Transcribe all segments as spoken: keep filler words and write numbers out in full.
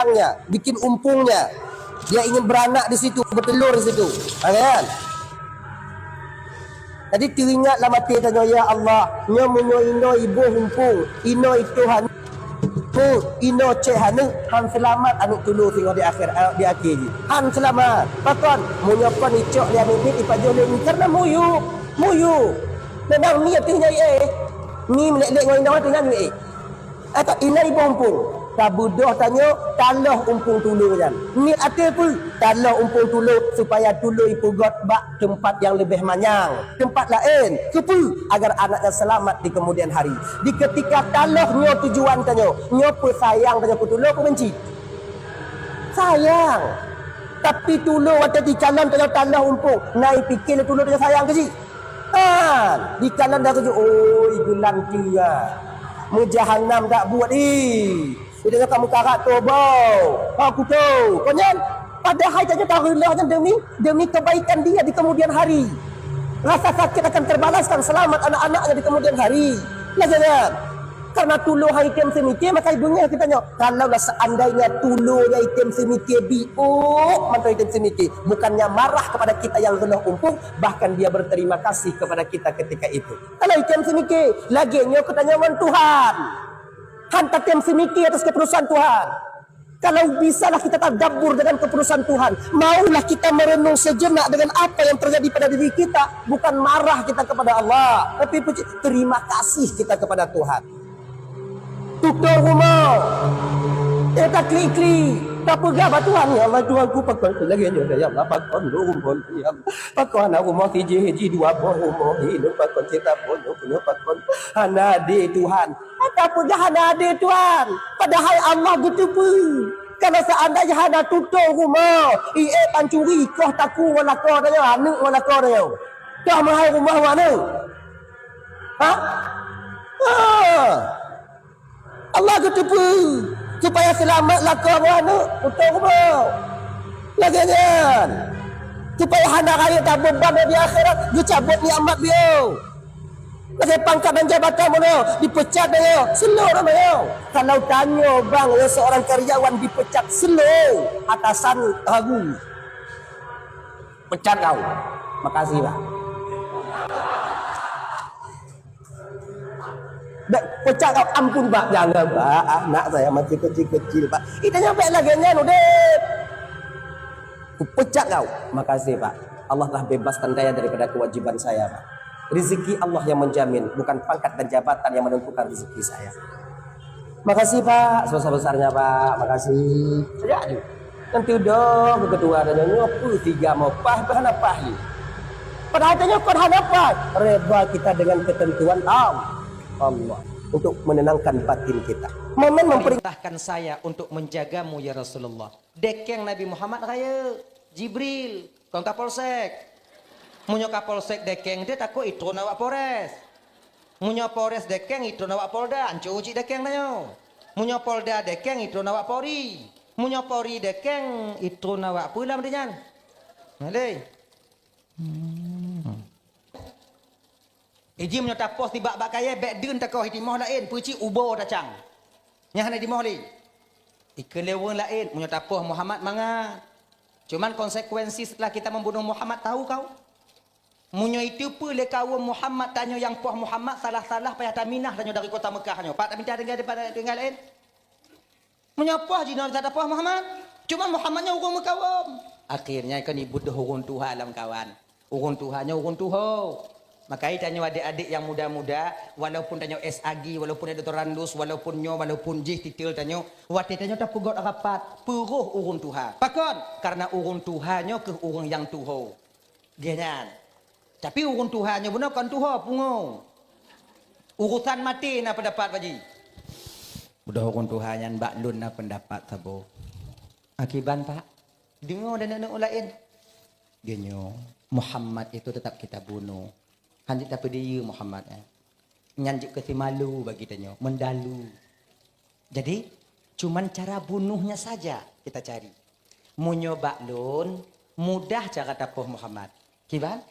sarangnya, bikin umpungnya. Dia ingin beranak di situ, bertelur di situ. Ha, kan? Jadi teuingat lam até tanyoe, "Ya Allah, nyoe meunyoe inoe iboh umpung, inoe itoh aneuk, inoe céh aneuk, han seulamat aneuk tulo singoh di akhir, eh, di akhé jih. Han seulamat. Pakon? Meunyoe kon icok lé aneuk miet ipajoh lé mi, karena muyup, muyup. Memang mi ateueh nyan, eh, mi lek-lek ngon inoe ateueh nyan, eh." Atau inoe iboh umpung. Tabeudôh tanyoe, taloh umpung tulo nyan. Niet até peue? Taloh umpung tulo supaya tulo ipeugöt bak teumpat nyang leubeh manyang, teumpat laén. Keupeue? Agar anaknya selamat di kemudian hari. Di ketika taloh nyoe tujuan tanyoe, nyoe peusayang tanyoe keu tulo, peubenci? Sayang. Tapi tulo watèe jikalon tanyoe taloh umpung, na ipike lé tulo tanyoe sayang keu jih? Kan? Dikalon dah tuju, oi, geulanteue. Meujahanam dak buet, ih. Itu ka meukarat tobo. Ha, kuto. Kon nyan, padahai tanyoe tareuloh nyan demi, demi kebaikan dia di kemudian hari. Rasa sakit akan terbalaskan, selamat anak-anaknya di kemudian hari. Lagèe nyan. Karena tulo han item seumike, maka ibeungèh geutanyoe. Kalaulah seandainya tulo nyan item seumike, biôk mantong item seumike, bukannya marah kepada kita yang reuloh umpung, bahkan dia berterima kasih kepada kita ketika itu. Kalau item seumike, lagèe nyoe geutanyoe ngon Tuhan. Han tatem seumike atas keputusan Tuhan. Kalau bisalah kita tadabbur dengan keputusan Tuhan, maulah kita merenung sejenak dengan apa yang terjadi pada diri kita, bukan marah kita kepada Allah, tapi puji, terima kasih kita kepada Tuhan. Tutoe rumoh, eh, taklik-klik, tapeugah bak Tuhan, "Ya Allah, Tuhanku, pakon lagèe nyoe, ya Allah, pakon lôn rumoh, ya Allah, pakon hana rumoh sijih, jih dua boh rumoh, hi lôn pakon cit saboh, nyoe pakon hana adé Tuhan." Tapeugah hana adé Tuhan, padahai Allah geuteupeue. Kalau seandainya hana tutoe rumoh, ié pancuri, koh takue ngon lakoe tanyoe, aneuk ngon lakoe tanyoe, toh meuhai rumoh ngon aneuk? Ha? Ha. Allah geuteupeue supaya seulamat lakoe ngon aneuk, tutoe rumoh. Lagèe nyan, supaya hana rayeuk tabeuban di akhirat, geucabot nikmat beuh. Lagèe pangkat dan jabatan bunoe, dipecat tanyoe, seuleuh tanyoe. Kalau tanyoe bang, ya, seorang karyawan dipecat, seuleuh atasan ragu. Pecat kau. Makasih, Pak. Dak pecat kau, ampun, Pak, jangan, Pak. Anak saya masih kecil-kecil, Pak. Itu nyampe lagèe nyan udép. Kupecat kau. Makasih, Pak. Allah telah bebaskan saya daripada kewajiban saya, Pak. Rezeki Allah yang menjamin, bukan pangkat dan jabatan yang menentukan rezeki saya. Makasih, Pak, sebesar-besarnya, Pak. Makasih. Sejak tu. Nanti udah ke ketua dan nyoe peue tiga mau pah, pah hana pah ni. Padahal tanyoe kon hana pah. Reda kita dengan ketentuan Allah. Allah untuk menenangkan batin kita. Momen memperingat Perintahkan saya untuk menjagamu, ya Rasulullah. Dekeng Nabi Muhammad rayeuk, Jibril, kon Kapolsek. Meunyoe Kapolsek dekeng teuh takot itron awak Polres. Meunyoe Polres dekeng itron awak Polda, anco cit dekeng tanyoe. Meunyoe Polda dekeng itron awak Polri. Meunyoe Polri dekeng itron awak peue lam nyan? Nah, lé. Hmm. Iji meunyoe tapoh sibak bak kayèe, bèk deun takoh itimoh laén, peucit ubo tacang. Nyan hana itimoh lé. Ikheun lé ureueng laén, meunyoe tapoh Muhammad mangat. Cuman konsekuensi setelah kita membunuh Muhammad, tahu kau? Meunyoe iteupeue lé kawöm Muhammad tanyoe nyang poh Muhammad, salah-salah payah taminah tanyoe dari kota Mekah nyoe. Pat taminah tinggai, tinggai laén? Meunyoe poh jinoe tapoh Muhammad, cuman Muhammad nyoe ureueng meukawöm. Akhirnya kan ibeudôh ureueng tuha lam kawan. Ureueng tuha nyoe ureueng tuho. Makajih tanyoe adék-adék nyang muda-muda, walaupun tanyoe S A G, walaupun doktorandus, walaupun nyoe, walaupun jih titel tanyoe, watèe tanyoe tapeugöt rapat, peuroh ureueng tuha. Pakon? Karena ureueng tuha nyoe keuh ureueng nyang tuho. Geuh nyan. Tapi ureueng tuha nyoe bunoe kon tuho, pungo. Urusan maté na pendapat, Pak Ji. Udah ureueng tuha nyan bak lôn na pendapat saboh. Akiban, Pak, deungoe dan aneuk laén. Geuh nyoe, Muhammad itu tetap kita bunuh. Hana jeuet tapeudiyeu Muhammad, eh. Nyan jeuet keu simalu bagi tanyoe, mendalu. Jadi, cuman cara bunuhnya saja kita cari. Meunyoe bak lôn, mudah cara tapoh Muhammad. Kiban?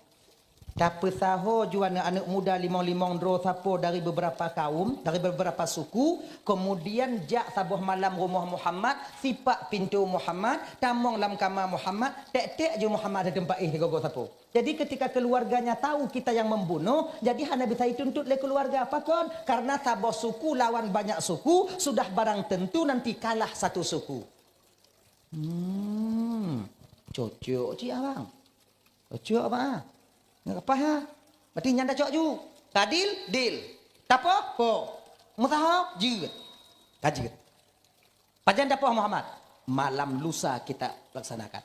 Tapeusaho ju aneuëk-aneuëk muda limong-limong droe sapo dari beberapa kaum, dari beberapa suku, kemudian jak saboh malam rumoh Muhammad, sipak pintoe Muhammad, tamong lam kama Muhammad, tek-tek ju Muhammad di teumpat éh digogo sapo. Jadi ketika keluarganya tahu kita yang membunuh, jadi hana bisa dituntut lé keluarga. Pakon? Karena saboh suku lawan banyak suku, sudah barang tentu nanti kalah satu suku. Hmm, cocok cik abang. Cocok abang ah. Nggak apa ya? Berarti nyan dah cocok ju. Tadil, dil. Tapoh, po. Musaho, jeuet. Ka jeuet. Pajan dapoh Muhammad? Malam lusa kita laksanakan.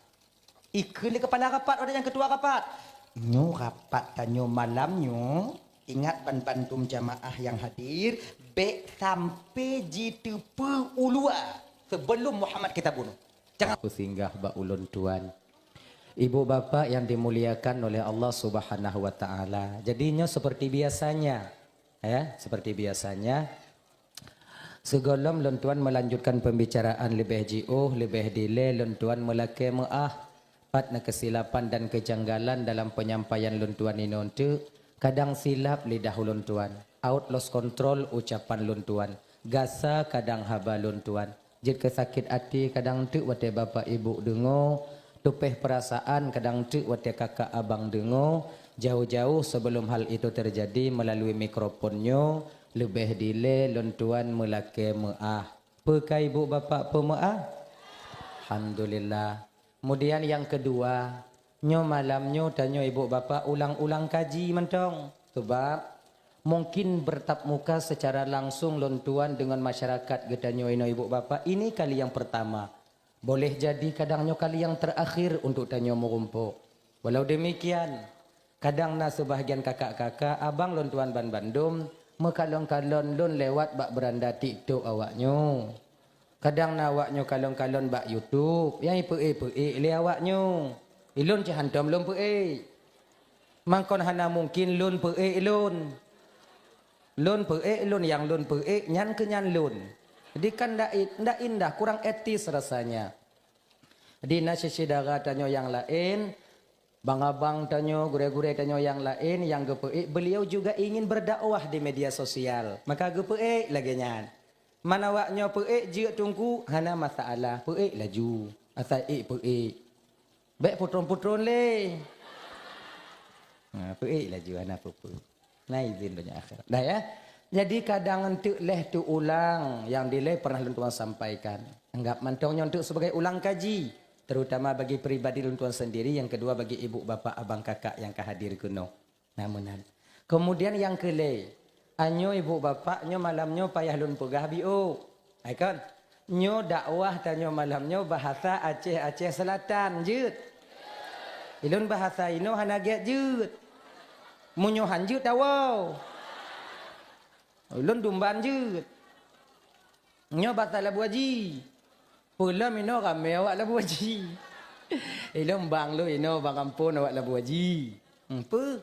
Ikheun lé kepala rapat, ada yang ketua rapat. Nyoe rapat tanyoe malam nyoe, ingat ban bandum jamaah yang hadir, bèk sampai jiteupeu u luwa sebelum Muhammad kita bunuh. Jangan. Aku singgah bak ulôn tuan. Ibu bapak yang dimuliakan oleh Allah Subhanahu wa Ta'ala. Jadi nyoe seperti biasanya, ya, seperti biasanya. Sigohlom lôn tuan melanjutkan pembicaraan leubeh jiôh, leubeh dilée lôn tuan meulakée meuáh, pat na keusilapan dan keujanggalan dalam penyampaian lôn tuan inoe teuk, kadang silap lidah ulôn tuan, out lost control ucapan lôn tuan, gasa kadang haba lôn tuan, jeuet keu sakét até kadang teuk watée bapak ibu deungoe, tupéh peurasaan kadang teuk watée kakak abang deungoe, jauh-jauh sebelum hal itu terjadi melalui mikrofon nyoe, leubeh dilée lôn tuan meulakée meuáh. Peu ka ibu bapak peumeuáh? Alhamdulillah. Kemudian yang kedua, nyoe malam nyoe tanyoe ibu bapak ulang-ulang kaji mantong. Sebab mungkin bertatap muka secara langsung lôn tuan dengan masyarakat geutanyoe inoe ibu bapak, ini kali yang pertama. Boleh jadi kadang nyoe kali yang terakhir untuk tanyoe meurumpok. Walau demikian, kadang na seubahgian kakak-kakak, abang lôn tuan ban bandum, meukalon-kalon lôn lewat bak beuranda TikTok awaknyoe. Kadang na awaknyoe kalon-kalon bak YouTube, nyang ipeuék-peuék lé awaknyoe. Ilôn cit hántom lôn peuék. Mangkon hana mungkin lôn peuék lôn. Lôn peuék lôn, nyang lôn peuék nyan keu nyan lôn. Jadi kan ndak i-, ndak indah, kurang etis rasanya. Jadi na syedara tanyoe nyang laén, bang-abang tanyoe, gurée-gurée tanyoe nyang laén nyang geupeuék, beliau juga ingin berdakwah di media sosial. Maka geupeuék lagée nyan. Man awaknyoe peuék jeuet teungku, hana masalah, peuék laju. Asai ék peuék. Bék putron-putron lé. Ha, peuék laju hana peue-peue. Na izin donya akhirat. Dah ya. Jadi kadang enteuk lheueh teuulang nyang dilée pernah lôn tuan sampaikan. Anggap mantong nyoe enteuk sebagai ulang kaji, terutama bagi pribadi lôn tuan sendiri, yang kedua bagi ibu, bapak, abang, kakak yang ka hadir keunoe. Nah, meunan. Kemudian nyang keulhèe, anyoe ibu bapak, nyoe malam nyoe payah lôn peugah biôh. Hai kon? Nyoe dakwah tanyoe malam nyoe bahasa Aceh, Aceh Selatan jeuet. Ilôn bahasa inoe hana gét jeuet. Meunyoe han jeuet tawoe. Ulôn dumban jeuet. Nyoe basa Labu Aji. Peulom inoe ramé awak Labu Aji. Ilôn bang lôn inoe bang amphon awak Labu Aji. Hmm, peue?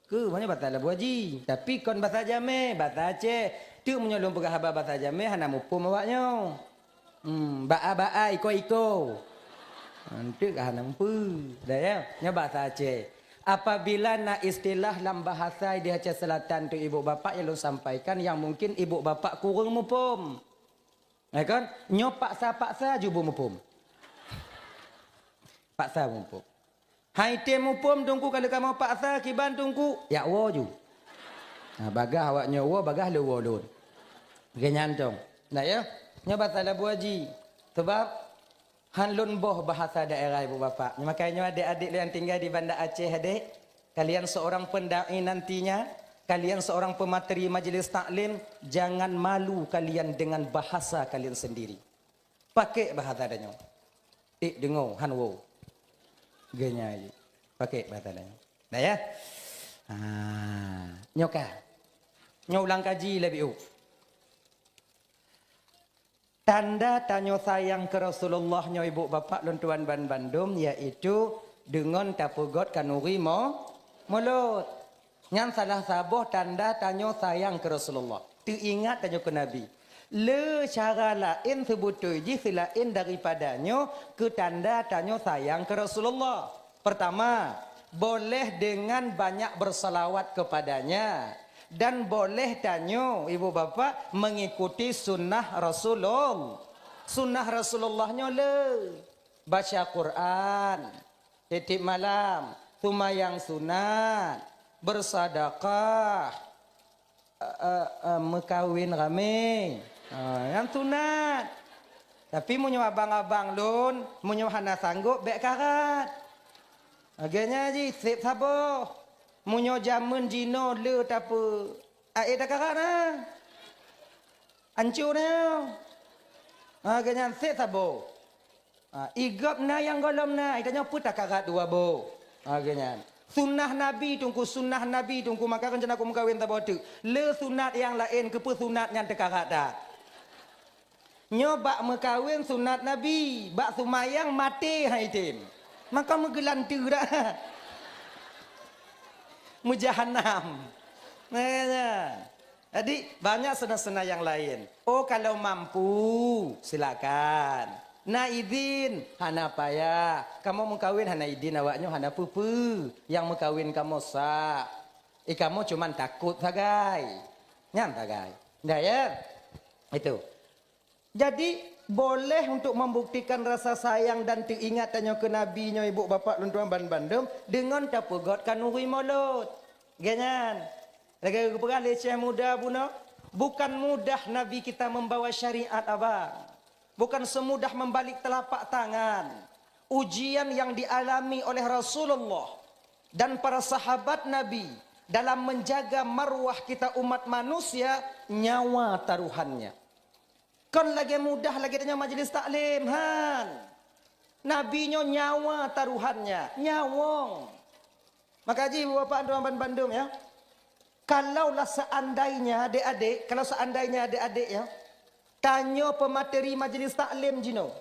Keu meunyoe basa Labu Aji. Tapi kon basa jamé, basa Aceh. Teuk meunyoe lôn peugah haba basa jamé hana muphom awak nyoe. Hmm, baa-baa, iko-iko. Enteuk hana muphom. Dah ya, nyoe basa Aceh. Apabila na istilah lam bahasa di Aceh Selatan tu ibu bapak yang lôn sampaikan yang mungkin ibu bapak kurang muphom. Ya kan? Nyoe paksa-paksa ju beu muphom. Paksa muphom. Hai tem muphom teungku kalau kamoe paksa kiban teungku, yak woe ju. Nah, bagah awak nyoe woe, bagah lé woe lôn. Lagèe nyan tong. Nah ya, nyoe basa Labu Aji. Sebab han lôn boh bahasa daerah ibu bapak. Makanya adek-adek yang tinggal di Banda Aceh adek, kalian seorang pendai nantinya, kalian seorang pemateri majelis taklim, jangan malu kalian dengan bahasa kalian sendiri. Pakai bahasa tanyoe. Ék deungoe han woe. Geunya aja. Pakai bahasa tanyoe. Dah ya. Ha, nyoe ka. Nyoe ulang kaji lé biôh. Tanda tanyoe sayang keu Rasulullah nyoe ibu bapak lôn tuan ban bandum, yaitu deungon tapeugot kanuri mo-, mulot. Nyan salah saboh tanda tanyoe sayang keu Rasulullah. Teuingat tanyoe keu Nabi. Le cara laén seubeutôi jih seulaén daripada nyoe keu tanda tanyoe sayang keu Rasulullah. Pertama, Boleh dengan banyak bersalawat kepadanya. Dan boleh tanyoe, ibu bapak, mengikuti sunnah Rasulullah. Sunnah Rasulullah nyoe le. Baca Quran. Tiep-tiep malam. Seumayang sunat. Bersedekah. Eh, eh, eh, meukawen ramé. Ha, nyang sunat. Tapi meunyoe abang-abang lôn, meunyoe hana sanggob, bék karat. Lagée nyan jih, sép saboh. Meunyoe jamén jinoe le tapeu, aé takarat na. Ancô na. Ha, lagée nyan sép saboh. Ha, i gob na nyang gohlom na, i tanyoe peue takarat dua boh. Ha, lagée nyan. Sunnah Nabi Teungku, sunnah Nabi Teungku, maka rencana ku meukawen saboh teuk. Le sunat nyang laén, keupeue sunat nyan teukarat that. Nyoe bak meukawen sunat Nabi, bak seumayang maté hai tem. Maka meugeulanteue dak. Meujahanam. Nah, nah. Jadi, banyak sunnah-sunnah nyang laén. Oh, kalau mampu, silakan. Na idin, hana payah. Kamoe meukawen hana idin awak nyoe hana peue-peue. Nyang meukawen kamoe sah. Eh, kamoe cuman takot sagai. Nyan sagai. Ndak ya? Itu. Jadi, boleh untuk membuktikan rasa sayang dan teuingat tanyoe keu Nabi nyoe, ibu bapak lôn tuan ban bandum, deungon tapeugöt khanuri mulod. Lagée nyan. Lagée geupeugah lé Syekh Muda bunoe, bukan mudah Nabi kita membawa syariat, abang. Bukan semudah membalik telapak tangan. Ujian yang dialami oleh Rasulullah dan para sahabat Nabi dalam menjaga marwah kita umat manusia, nyawa taruhannya. Kon lagée mudah lagée tanyoe majlis taklim, han. Nabi nyoe nyawa taruhannya, nyawöng. Maka jih, ibu bapak, tuan ban bandum, ya. Kalaulah seandainya, adik-adik, kalau seandainya, adik-adik, ya, tanyoe peumateri majlis taklim jinoe,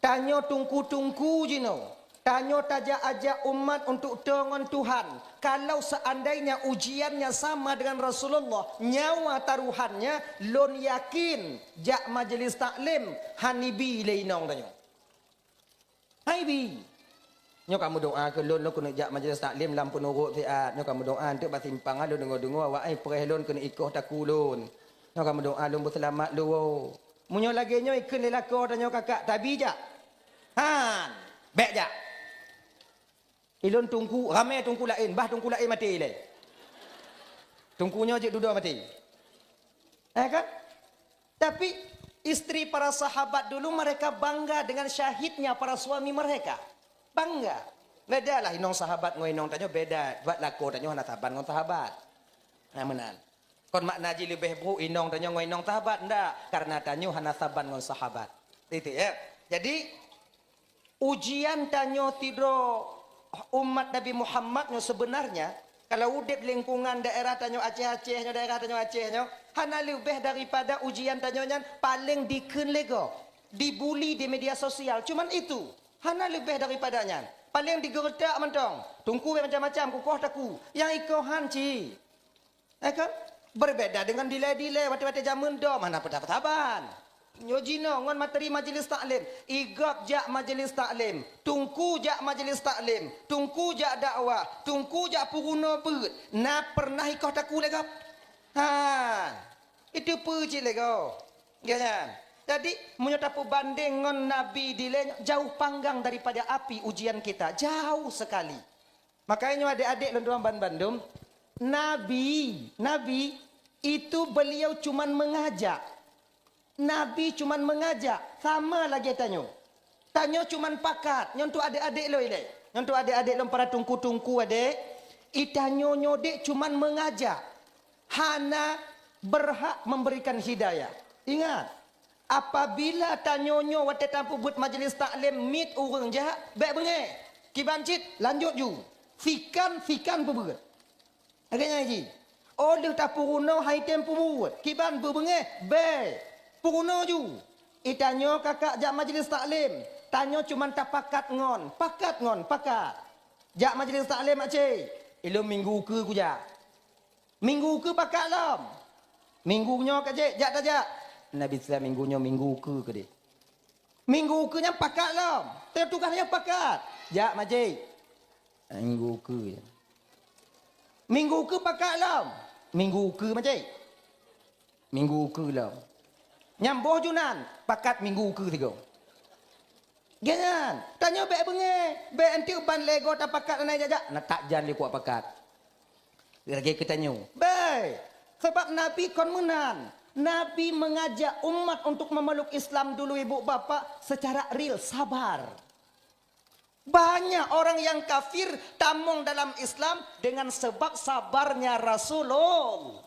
tanyoe teungku-teungku jinoe, tanyoe tajak-ajak umat untuk toe ngon Tuhan. Kalau seandainya ujiannya sama dengan Rasulullah, nyawa taruhannya, lôn yakin jak majlis taklim hana ibi lé inong tanyoe. Hai bi. Nyoe ka meudoa keu lôn, lôn keuneuk jak majlis taklim lam peunurot siat. Nyoe ka meudoa, eunteuk bak simpang lôn deungoe-deungoe awak ai preh lôn keuneuk ikoh takue lôn. Nyoe ka meudoa lôn beuseulamat lôn. Meunyoe lagée nyoe ikheun lé lakoe tanyoe kakak, tabi jak. Han, bék jak. Ilôn teungku, ramé teungku laén, bah teungku laén maté ilée. Teungku nyoe jeuet dudoe maté. Eh kan? Tapi istri para sahabat dulu mereka bangga dengan syahidnya para suami mereka. Bangga. Bedalah inong sahabat ngon inong tanyoe beda. Sebab lakoe tanyoe hana saban ngon sahabat. Nah, meunan. Kon makna jih leubeh brok inong tanyoe ngon inong sahabat, ndak, karena tanyoe hana saban ngon sahabat. Itu ya. Jadi ujian tanyoe sidroe umat Nabi Muhammad nyoe sebenarnya, kalau udeb lingkungan daerah tanyoe Aceh-Aceh nyoe, daerah tanyoe Aceh nyoe, hana leubeh daripada ujian tanyoe nyan paleng dikheun lé gob, dibuli di media sosial. Cuman itu, hana leubeh daripada nyan. Paleng digeuretak mantong. Teungku macam-macam, kukoh takue. Nyang ikoh han cit. Eh kan? Berbeda dengan dilée-dilée watée-watée jamén dom hana peue saban. Nyoe jinoe ngon materi majlis taklim, i gob jak majlis taklim, teungku jak majlis taklim, teungku jak dakwah, teungku jak peurunoe beuet, na pernah ikoh takue lé gob? Ha, itu peue cit lé gob. Ya kan? Jadi, meunyoe tapeubandeng ngon Nabi dilée nyoe, jauh panggang daripada api ujian kita, jauh sekali. Makanya nyoe adik-adik lôn tuan ban bandum, Nabi, Nabi itu beliau cuman mengajak. Nabi cuman mengajak, sama lagée tanyoe. Tanyoe cuman pakat, nyoe untuk adik-adik lôn ilée. Nyoe untuk adik-adik lôn para teungku-teungku adik, i tanyoe nyoe dek cuman mengajak. Hana berhak memberikan hidayah. Ingat, apabila tanyoe nyoe watée tapeubuet majlis taklim miet ureuëng jak, bék beungéh. Kiban cit, lanjut ju. Sikan-sikan peubuet. Lagée nyan jih. Oh lheueh tapeurunoe hai tem peubuet. Kiban beubeungéh, bék. Peurunoe ju. I tanyoe kakak jak majlis taklim. Tanyoe cuman tapakat ngon, pakat ngon, pakat. Jak majlis taklim, Mak Cik. Ilôn minggu keu kujak. Minggu keu pakat lom. Minggu nyoe ka jeuet, jak tajak. Nabi Isa minggu nyoe minggu keu keudeh. Minggu keu nyan pakat lom. Teutugaih nyan pakat. Jak majik. Minggu ukeue. Minggu ukeue pakat lom. Minggu ukeue macam. Minggu ukeue lom. Nyang boh Yunan pakat minggu ukeue sigoe. Jangan. Tanyoe bék beungéh. Bék enteuk ban lego tapakat anai jak-jak. Na tak jan lé kuat pakat. Lagée keu tanyoe. Bék. Sebab Nabi kon meunan. Nabi mengajak umat untuk memeluk Islam dulu, ibu bapak, secara real, sabar. Banyak orang yang kafir tamong dalam Islam dengan sebab sabarnya Rasulullah.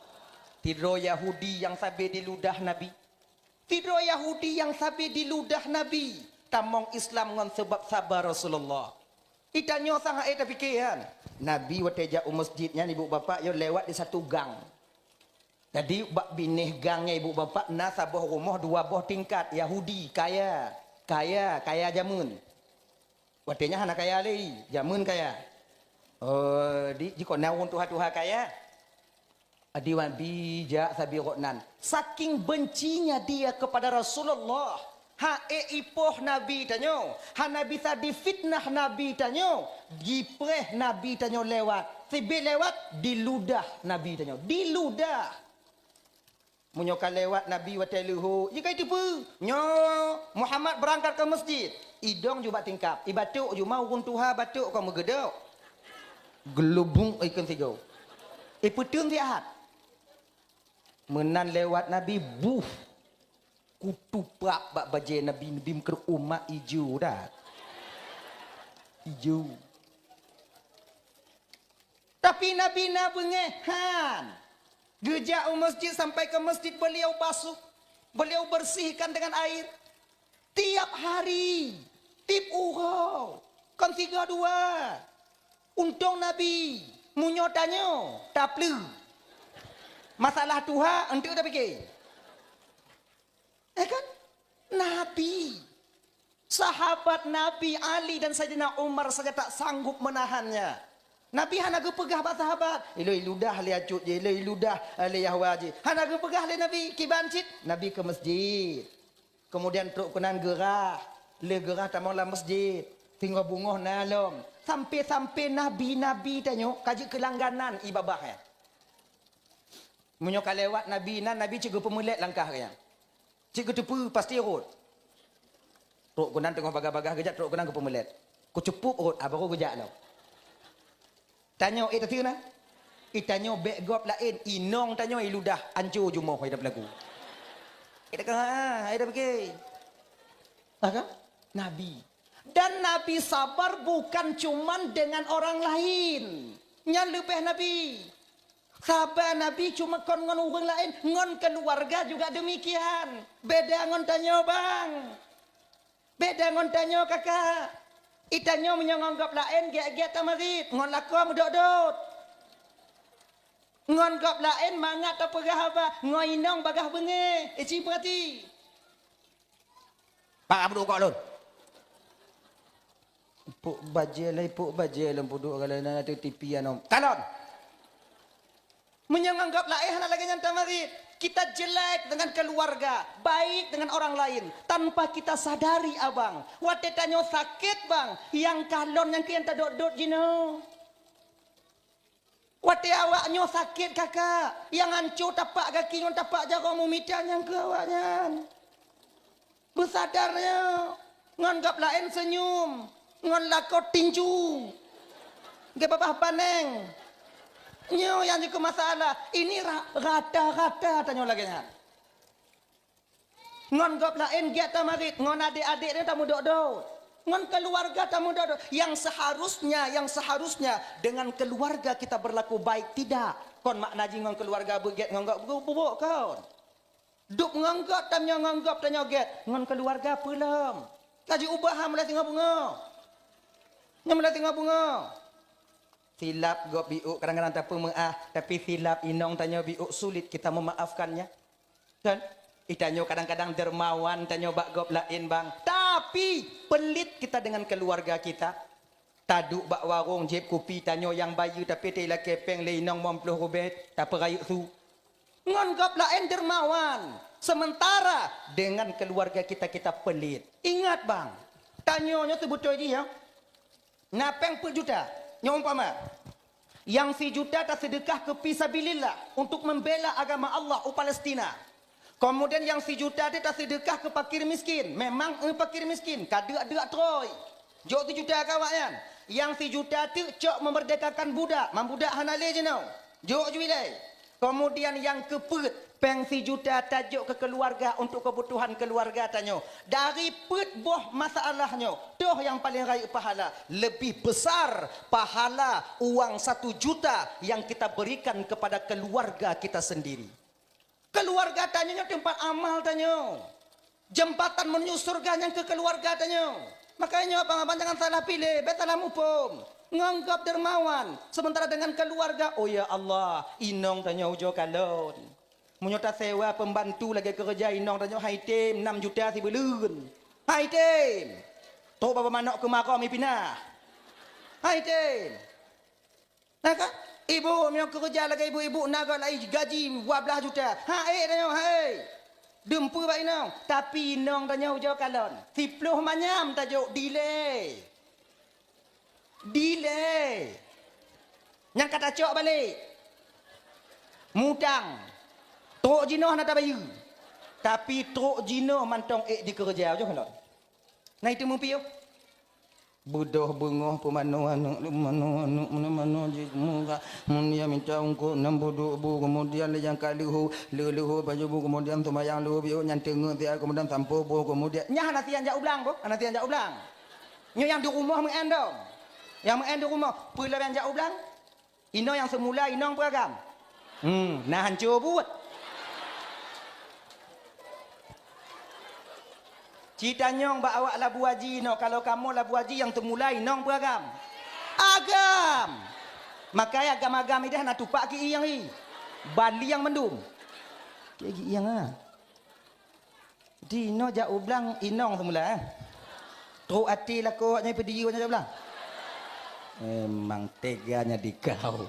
Sidroe Yahudi nyang sabe diludah Nabi. Sidroe Yahudi nyang sabe diludah Nabi tamong Islam ngon sebab sabar Rasulullah. Itanyoe sang hana tapike nyan. Nabi watée jak u masjid nyan, ibu bapak, yo lewat di satu gang. Jadi bak binéh gang nyan, ibu bapak, na saboh rumoh dua boh tingkat, Yahudi, kaya, kaya, kaya jameun. Watée nyan hana kaya lé, jameun kaya. Oh, di, jikok na ureuëng tuha-tuha kaya. Adi wan bi jak sabe gobnyan. Saking bencinya dia kepada Rasulullah, hana ipoh Nabi tanyoe, hana bisa difitnah Nabi tanyoe, jipreh Nabi tanyoe lewat. Sibé lewat, diludah Nabi tanyoe. Diludah. Meunyoe ka lewat Nabi watée leuhô, jih ka iteupeue, "Nyoe Muhammad beurangkat keu masjid." Idong ju bak tingkap, ibatuk ju ma ureuëng tuha batuk kon meugeudok. Geulubung ikon sigoe. Ipeuteun siat. Meunan lewat Nabi, buh. Kutuprap bak bajée Nabi, Nabi meukeureuh umat ijo dah. Ijo. Tapi Nabi na beungéh han. Geujak u masjid, sampai ke masjid beliau basuh, beliau bersihkan dengan air. Tiap hari, tiep uroe, kon sigoe dua. Untông Nabi, meunyoe tanyoe, tapleue. Masalah tuha, enteuk tapike. Eh kan? Nabi. Sahabat Nabi Ali dan Saidina Umar saja tak sanggup menahannya. Nabi hana geupeugah bak sahabat, "Ilôn iludah lé acut jih, ilôn iludah, eh, lé Yahwa jih." Hana geupeugah lé Nabi, kiban cit. Nabi ke masjid. Kemudian trok keunan geurah. Lé geurah tamong lam masjid. Singoh beungoh na lom. Sampai-sampai nabi-nabi tanyoe ka jeuet keu langganan ié babah nyan. Meunyoe ka lewat nabi nan, nabi cit geupeumeulet langkah geuh nyan. Cit geuteupeue pasti rhot. Trok keunan teungoh bagah-bagah geujak, trok keunan geupeumeulet. Kucupup rhot, ah, baru geujak lom. Tanyoe, eh, tateue na? Eh, tanyoe bék gob laén, inong tanyoe iludah, anco jumoh hai dah peulaku. Eh, dah ka, hai dah pike. Ah, kan? Nabi. Dan Nabi sabar bukan cuman dengan orang lain. Nyan leubeh Nabi. Saba Nabi cuma kon ngon ureuëng laén, ngon keuluwarga juga deumikian. Beda ngon tanyoe, bang. Beda ngon tanyoe, kakak. Itanyoe meunyoe ngon gob laén, gét-gét tamarit, ngon lakoe meudot-dot. Ngon gob laén mangat tapeugah haba, ngon inong bagah beungéh. Ici peurati. Pak Abdul Kok lôn. Puk bajée lé, puk bajée lôn puduk kalau na tu T V anom. Kalon. Meunyoe ngon gob laén hana lagée nyan tamarit, kita jelek dengan keluarga, baik dengan orang lain, tanpa kita sadari, abang. Watée tanyoe sakét, bang, nyang kalon nyang keu nyang tadot-dot jinoe. Watée awak nyoe sakét, kakak, nyang anco tapak gaki ngon tapak jaroe meumita nyang keu awak nyan. Beusadar nyoe, ngon gob laén seunyum, ngon lakoe tinju. Geuh babah baneng. Nyoe nyang jikeu masalah. Ini ra-, rata-rata tanyoe lagée nyan. Ngon gob laén gét tamarit, ngon adék-adék nyoe tameudot-dot. Ngon keuluwarga tameudot-dot. Yang seharusnya, yang seharusnya dengan keluarga kita berlaku baik, tidak. Kon makna jih ngon keuluwarga beugét, ngon gob beu-, beubok kon. Dub ngon gob tanyoe, ngon gob tanyoe gét, ngon keuluwarga peue lom. Ka jiubah ha meulai singoh beungoh. Nyoe meulai singoh beungoh. Silap gob biuk kadang-kadang tapeumeu'ah, tapi silap inong tanyoe biuk sulit kita memaafkannya. Kan? Itanyoe kadang-kadang dermawan tanyoe bak gob laén, bang. Tapi pelit kita dengan keluarga kita. Taduek bak warong jieb kupi tanyoe nyang bayeue, tapi teulakée péng lé inong limong ploh rubée, tapeurayeuk su. Ngon gob laén dermawan, sementara dengan keluarga kita, kita pelit. Ingat, bang, tanyoe nyoe seubeutôi jih, ya. Na péng peuet juta, Nyoe umpama, nyang sijuta taseudeukah keu fisabilillah untuk membela agama Allah u Palestina. Kemudian nyang sijuta teuh taseudeukah keu fakir miskin. Memang, eh, fakir miskin, ka deuk-deuk trôi. Jok sijuta keu awaknyan. Nyang sijuta teuh cok memerdekakan budak, man budak hana lé jinoe. Jok ju ilée. Kemudian nyang keupeuet, péng sijuta tajok keu keuluwarga untuk keubutuhan keuluwarga tanyoe. Dari peuet boh masalah nyoe, toh nyang paleng rayeuk pahala, leubeh besar pahala uang satu juta yang kita berikan kepada keluarga kita sendiri. Keuluwarga tanyoe nyoe teumpat amal tanyoe. Jeumpatan meunyoe syeuruga nyan keu keuluwarga tanyoe. Makajih nyoe abang-abang jangan salah piléh, bék salah muphom. Ngon gob dermawan, sementara dengan keuluwarga, oh ya Allah, inong tanyoe ujoe kalon. Meunyoe tasewa peumbantu lagée keureuja inong tanyoe hai tem nam juta sibuleuen. Hai tem. Trok babah manok keumarôm ipinah. Hai tem. Na kan? Ibu meunyoe keureuja lagée ibu-ibu na gob lai gaji dua blaih juta. Hai tanyoe hai. Dumpeue bak inong, tapi inong tanyoe ujoe kalon. Siploh manyam tajok dilée. Dilée. Nyang ka tacok balek. Mutang. Trok jinoe hana tabayeue. Tapi trok jinoe mantong ék dikeureuja ujoe kalon. Na itu mupiôh. Beudôh beungoh peumanoe aneuk, peumanoe aneuk, peumanoe jih muka, mun dia minta ungkot nam buduk bu, kemudian lé nyang ka leuhô, leuhô baju bu, kemudian seumayang leuhô biôk nyan teungeut siat, kemudian sampoe boh, kemudian nyan hana sian jak u blang boh, hana sian jak u blang. Nyoe nyang di rumoh meu'en dong. Nyang meu'en di rumoh, peue lom nyang jak u blang? Inong nyang seumula inong peue agam? Hmm, na hanco buet. Ci tanyong bak awak labu haji inoe, kalau kamoe labu haji nyang seumula inong peue agam? Agam! Makajih agam-agam ideh na tupak ki ieng i. Bali nyang mandum. Ki ieng ah. Di inoe jak u blang inong seumula, eh? Trok até lakoe awaknyan peudiyeu nyan jak u blang. Memang teganya dikau.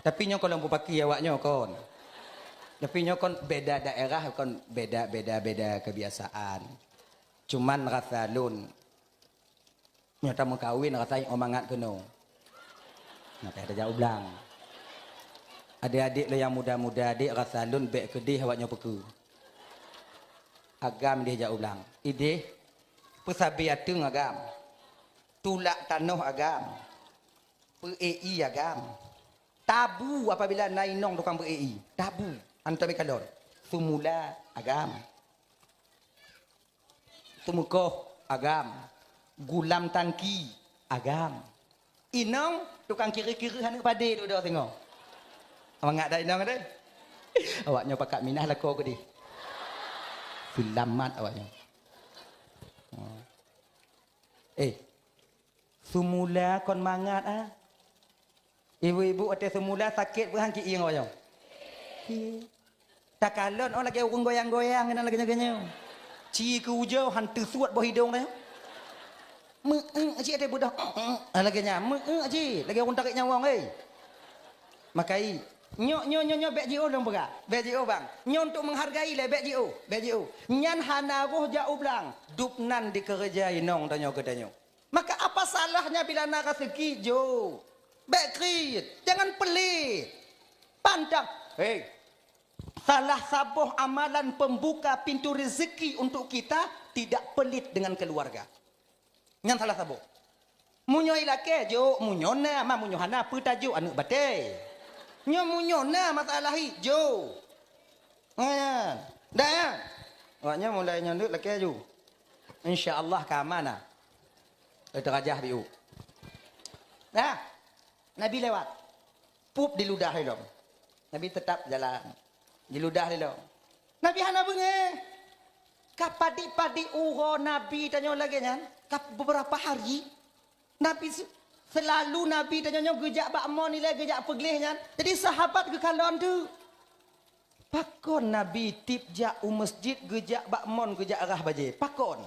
Tapi nyoe kon lôn peupaki awaknyoe kon. Tapi nyoe kon beda daerah, kon beda, beda, beda kebiasaan. Cuman rasa lôn, nyoe tameukawen rasa nyoe mangat keunoe. Nah, tajak u blang. Adék-adék lôn nyang muda-muda, adék rasa lôn bék keudeh awak nyoe peukeue. Agam ideh jak u blang. Ideh peusabe ateueng agam. Tulak tanoh agam. Peu-ék ié agam. Tabu apabila na inong tukang peu-ék ié. Tabu. Antom ikalon. Seumula agam. Teumeukoh agam, gulam tangki agam. Inong tukang kiri-kiri aneuk padé dudoe singoh. Mangat dak inong deh. Awaknyoe pakat minah lakoe keudeh. Seulamat awaknyoe. Eh, seumula kon mangat ah. Ibu-ibu watée seumula sakét peue han ki ieng awaknyoe? Takalon oh lagée ureuëng goyang-goyang keunan lagée nyoe. Ci keu ujoe han teusuet boh idong tanyoe. Meu-eu cit watée beudôh, lagée nyan, meu-eu cit lagée ureuëng tarék nyawöng, hei. Makajih, nyoe, nyoe, nyoe, nyoe bék jiôh lôn peugah, bék jiôh bang. Nyoe untuk menghargai lé, bék jiôh, bék jiôh. Nyan hana roh jak u blang, dubnan dikeureuja inong tanyoe keu tanyoe. Maka apa salahnya bila na raseuki? Jo, bék kriet, jangan pelit. Pantang, hei, salah saboh amalan pembuka pintu rezeki untuk kita tidak pelit dengan keluarga. Nyan salah saboh. Meunyoe ilakée, jok, meunyoe na, ma meunyoe hana, peue tajok aneuk batée. Nyoe meunyoe na masalah hi, jok. Nyan. Dak nyan. Awaknyan mulai nyan deuk lakée ju. Insya Allah ka aman na. Eh, teurajah biu. Nah, Nabi lewat. Pup diludah ilom. Nabi tetap jalan. Diludah ilom. Nabi hana beungéh. Ka padit-padit uroe Nabi tanyoe lagée nyan. Ka beberapa hari. Nabi se-, selalu Nabi tanyoe nyoe geujak bak mon ilée geujak peugleh nyan. Jadi sahabat geukalon teuk. Pakon Nabi tieb jak u masjid geujak bak mon geujak rhah bajée? Pakon?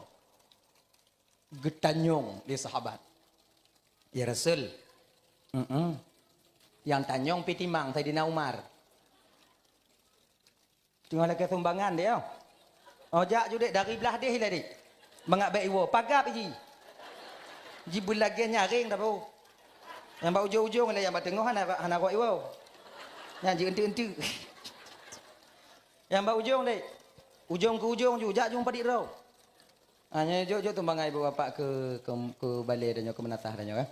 Geutanyong lé sahabat. Ya Rasul, mm-mm. Nyang tanyong pih timang Saidina Umar. Teungoh lakée sumbangan deh, oh. Oh, jak ju dek dari blah deh ilée dek. Mangat bék iwoe, pagab iji. Jibeulagée nyaréng dah bro. Nyang bak ujong-ujong lé, nyang bak teungoh hana, hana rot iwoe. Nyang jeuet enteuk-enteuk. Nyang bak ujong deh. Ujong keu ujong ju, jak ju padit droe. Ha, nyoe jok-jok tumbangai ibu bapak keu, keu, keu balé tanyoe, keu meunasah tanyoe, eh.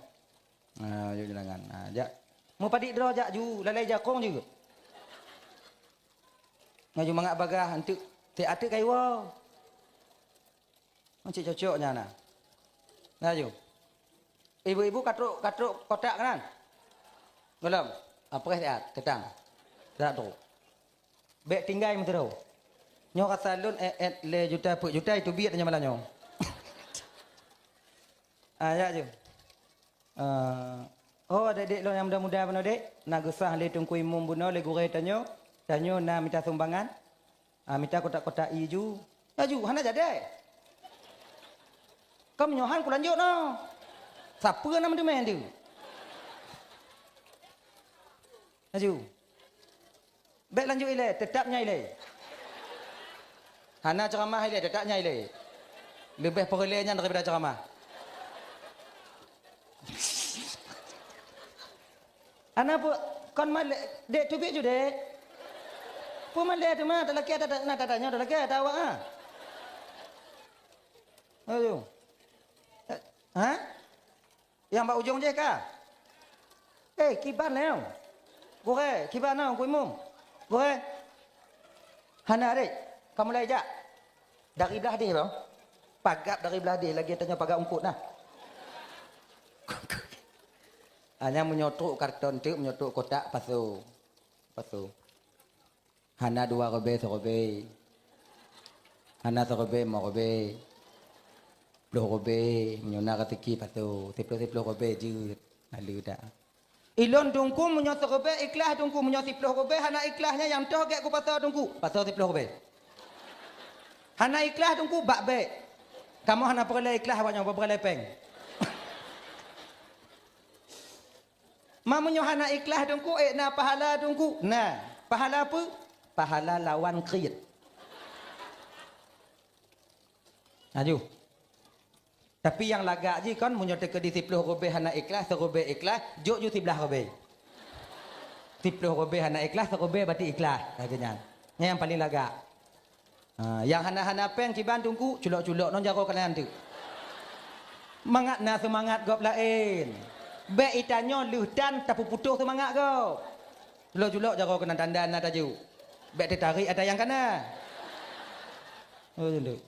Ha, jok jeulangan. Ha, jak. Meupadit droe jak ju, lalai jakong ju. Nyoe ju mangat bagaih, enteuk, teuk ateuk kaiwoe. Cit cocok nyan na. Laju. Ibu-ibu ka trok, ka trok kotak kan? Belum. Apa kah siat? Tetang. Tak trok. Bek tinggai meuteureu. Nyoe rasa lôn, eh, eh, lé juta, peuet juta, itu biet nyoe malam nyoe. Ah, ya je. Ah, oh, adek-adek lôn nyang muda-muda bunoe dek, na geusah lé Teungku Imum bunoe lé gurée tanyoe, tanyoe na mita sumbangan. Ah, mita kotak-kotak ié ju. Laju, hana jadi. Ka meunyoe han kulanjut noh. Sapeue na meuteumé tu? Laju. Bèk lanjut ilée, teutap nyan ilée. Hana ceuramah ilée, teutap nyan ilée. Leubeh peureulée nyan daripada ceuramah. Ana peu kon malée, dek teubiet ju dek. Peu malée teuma talakée ata na tatanyoe talakée ata awak ha. Ayo. Ha? Nyang bak ujong jih ka? Eh, kiban lé. Gurée, kiban na Teungku Imum. Gurée. Hana dek. Kamoe lai jak. Dari blah deh bang. Pagab dari blah deh lagée tanyoe pagab ungkot nah. Hanya meunyoe trok karton teuk, meunyoe trok kotak pasoe. Pasoe. Hana dua ribèe siribèe. Hana siribèe limong ribèe. Ploh ribèe, meunyoe na raseuki pasoe. Siploh-siploh ribèe jeuet. Lalu dah. Ilôn Teungku meunyoe siribèe ikhlas Teungku, meunyoe siploh ribèe hana ikhlas nyan nyang toh gèt kupasoe Teungku. Pasoe siploh ribèe. Hana ikhlas Teungku bak bèk. Kamoe hana peureulèe ikhlas awak nyoe, peureulèe pèng. Ma meunyoe hana ikhlas Teungku, ék na pahala Teungku? Na. Pahala peue? Pahala lawan kriet. Laju. Tapi nyang lagak jih kon meunyoe teukeudi siploh ribèe hana ikhlas, siribèe ikhlas, jok ju siblaih ribèe. Siploh ribèe hana ikhlas, siribèe batik ikhlas. Lagèe nyan. Nyan nyang paleng lagak. Ha, nyang hana-hana pèng kiban Teungku, culok-culok ngon jaroe keunan teuk. Mangat na seumangat gob laén. Bèk itanyoe lheueh tan tapeuputoh seumangat gob. Culok-culok jaroe keunan tanda na taju. Bèk teutarek ata nyang kana. Oh, teuk.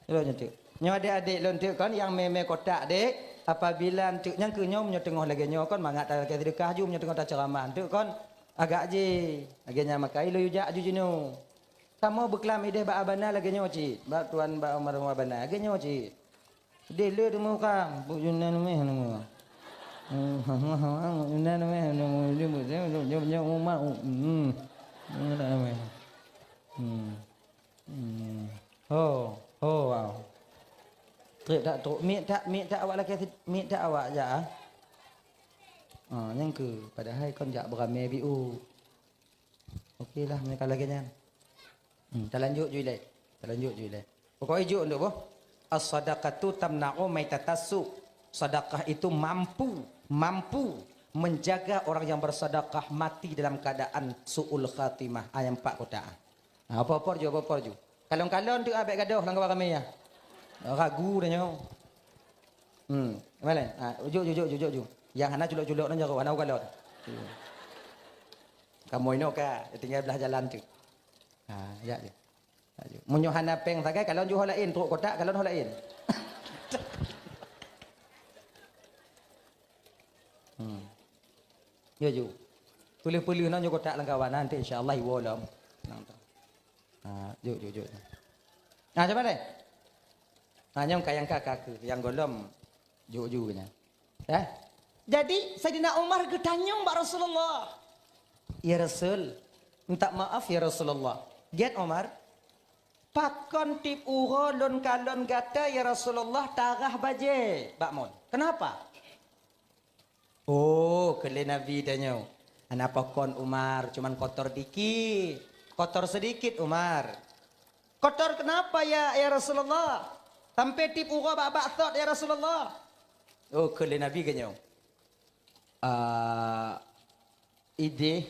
Culok nyan teuk. Nyoe adék-adék lôn teuk kon nyang mé-mé kotak dek, apabila teuk nyang keu nyoe meunyoe teungoh lagèe nyoe kon mangat talakèe seudeukah ju meunyoe teungoh taceuramah teuk kon agak jih. Lagèe nyan maka ilôn yue jak ju jinoe. Kamoe beuklam ideh bak abana lagèe nyoe cit, bak tuan bak almarhum abana lagèe nyoe cit. Deh le teumeuka, bu Yunan meh nama. Yunan meh nama, dia buat saya, dia punya umat. Hmm. Hmm. Hmm. Ho, ho, wow. Trép tak trok, miet tak, miet tak awak lakèe sit-, miet tak awak jak ah. Ha, nyang keu padahai kon jak beurame biu. Oke lah, meunyoe ka lagèe nyan. Hmm, talanjut ju ilèe. Talanjut ju ilèe. Pokok ijok untuk boh. As-sadaqatu tamna'u maitatassu. Sedekah itu mampu, mampu menjaga orang yang bersedekah mati dalam keadaan su'ul khatimah. Ah, nyang empat kotak. Ah, apa-apa ju, apa-apa ju. Kalon-kalon tu abek gadoh lam kawan ramai ya. Ragu dah nyoe. Hmm, mana? Ah, ujuk, ujuk, ujuk, ujuk. Yang hana culok-culok nang jaroe, hana ukalon. Kamoe inoe ka tinggai blah jalan tu. Ha, ya je. Ya je. Meunyoe hana péng sagai, kalon ju ho laén, trok kotak kalon ho laén. Hmm. Ya ju. Tuléh peuleuh nang ju kotak lam kawan, nanti insya Allah iwoe lom. Nang tu. Ha, ju, ju, ju. Ha, cuba deh. Ha, nyang ka, nyang ka, ka, nyang golom ju, ju nya. Eh? Jadi, Saidina Umar geutanyong bak Rasulullah, "Ya Rasul, minta maaf ya Rasulullah. Gét Umar, pakon tiep uroe lôn kalon gata ya Rasulullah tarah bajée bak mon? Kenapa?" Oh, keu lé Nabi tanyoe, "Hana pakon Umar, cuman kotor dikit. Kotor sedikit Umar." "Kotor kenapa ya, ya Rasulullah? Sampai tiep uroe bak-bak sot ya Rasulullah." Oh, keu lé Nabi geunyoe, Ah, idéh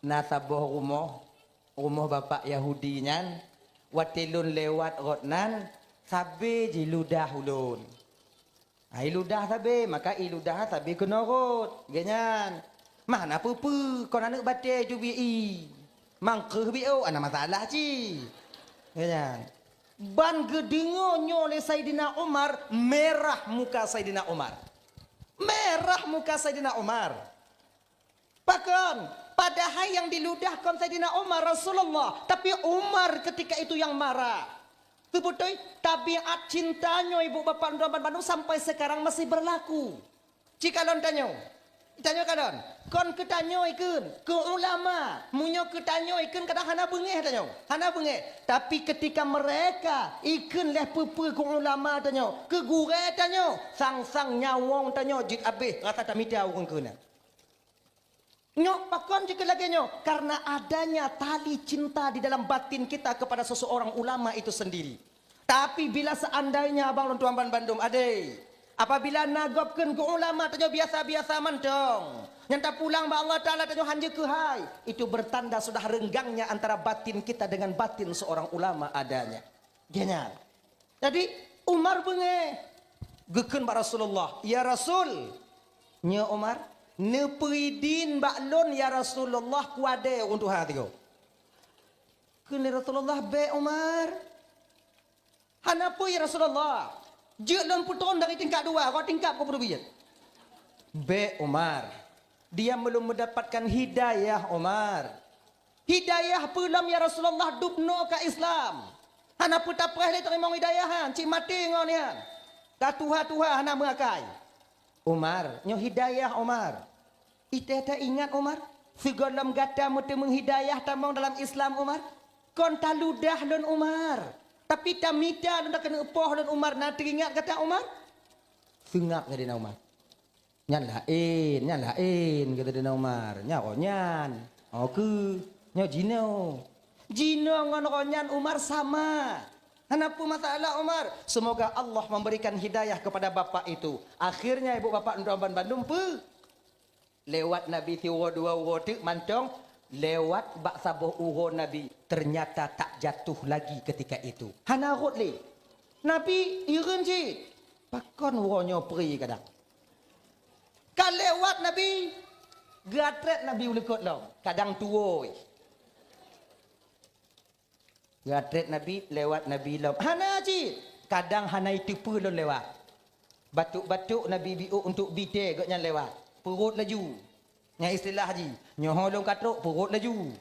na saboh rumoh, rumoh bapak Yahudi nyan, watée lôn lewat rot nan, sabe jiludah ulôn. Ai ludah sabe, maka i ludah sabe keunoe rot. Geuh nyan. Mah na peue-peue, kon aneuëk batée jubiet i. Mangkeuh biôh, ana masalah cit. Geuh nyan. Ban geudeungoe nyoe lé Saidina Umar, merah muka Saidina Umar. Merah muka Saidina Umar. Pakon? Padahai nyang diludah kon Saidina Umar, Rasulullah, tapi Umar ketika itu yang marah. Teubeutôi, tabiat cinta nyoe ibu bapak droe banmandum sampai sekarang masih berlaku. Cikalon tanyoe, tanyoe kalon, kon keu tanyoe ikheun, keu ulama. Meunyoe keu tanyoe ikheun kadang hana beungéh tanyoe, hana beungéh. Tapi ketika mereka ikheun leh peue-peue keu ulama tanyoe, keu gurée tanyoe, sang-sang nyawöng tanyoe jeuet abéh rasa tamita ureuëng keu na. Nyoe pakon jeuet lagée nyoe? Karena adanya tali cinta di dalam batin kita kepada seseorang ulama itu sendiri. Tapi bila seandainya abang lôn tuan banmandum adé, apabila na gob kheun keu ulama tanyoe biasa-biasa mantong, nyang tapulang bak Allah Taala tanyoe hanjeuet keuhai, itu bertanda sudah renggangnya antara batin kita dengan batin seorang ulama adanya. Geuh nyan. Jadi Umar beungéh, geukheun bak Rasulullah, "Ya Rasul, nyoe Umar, neupeuidin bak lôn ya Rasulullah kuadée ureuëng tuha tigo." Kheun lé Rasulullah, "Bék Umar." "Hana peue ya Rasulullah, jeuet lôn peutrön dari tingkat dua, rot tingkat keu peuteubiet." "Bék Umar, dia belum mendapatkan hidayah Umar." "Hidayah peue lom ya Rasulullah, dubnoe ka Islam. Hana peue tapreh lé teurimong hidayah nyan, cit maté ngon nyan. Ka tuha-tuha hana meuakai." "Umar, nyoe hidayah Umar. Itée taingat Umar, sigohlom gata meuteumeung hidayah tamong dalam Islam Umar. Kon taludah lôn Umar, tapi tamita lôn, takeuneuk poh lôn Umar, na teuingat gata Umar?" Seungab Saidina Umar. "Nyan laén, nyan laén," kheun Saidina Umar. "Nyan roh nyan. Oh keu, nyoe jinoe." Jinoe ngon roh nyan Umar sama. Hana peue masalah Umar. Semoga Allah memberikan hidayah kepada bapak itu. Akhirnya ibu bapak droe banmandum peue? Lewat Nabi siuroe dua uroe teuk mantong, lewat bak saboh uroe Nabi, ternyata tak jatuh lagi ketika itu. Hana rot lé. Nabi hireuen cit. Pakon uroe nyoe pri kadang. Ka lewat Nabi, geuatrét Nabi u likot lom, kadang tuwoe. Geuatrét Nabi, lewat Nabi lom. Hana cit. Kadang hana iteupeue lôn lewat. Batuk-batuk Nabi biôk untuk bi tée gobnyan lewat. Peurot laju. Nyang istilah jih, nyoe ho lôn ka trok, peurot laju.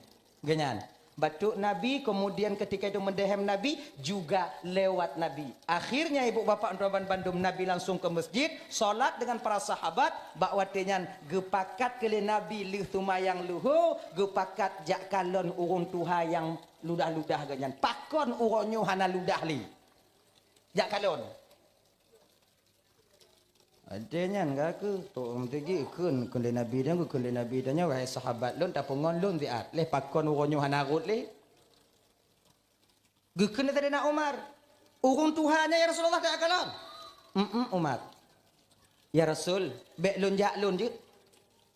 Gobnyan. Batuk Nabi, kemudian ketika itu mendehem Nabi, juga lewat Nabi. Akhirnya ibu bapak droe banmandum, Nabi langsung ke masjid, salat dengan para sahabat, bak watée nyan geupakat keu lé Nabi lheueh seumayang luho, geupakat jak kalon ureuëng tuha nyang ludah-ludah geuh nyan. Pakon uroe nyoe hana ludah lé? Jak kalon. Watée nyan ka keuh, trok meuteugi kheun, kheun lé Nabi nyan, kheun lé Nabi nyan, "Wahai sahabat lôn, tapeungon lôn siat. Lé pakon uroe nyoe hana rot lé?" Geukheun lé Saidina Umar, "Ureuëng tuha nyan, ya Rasulullah, takalon." "Em-em, Umar." "Ya Rasul, bék lôn jak lôn jeuet."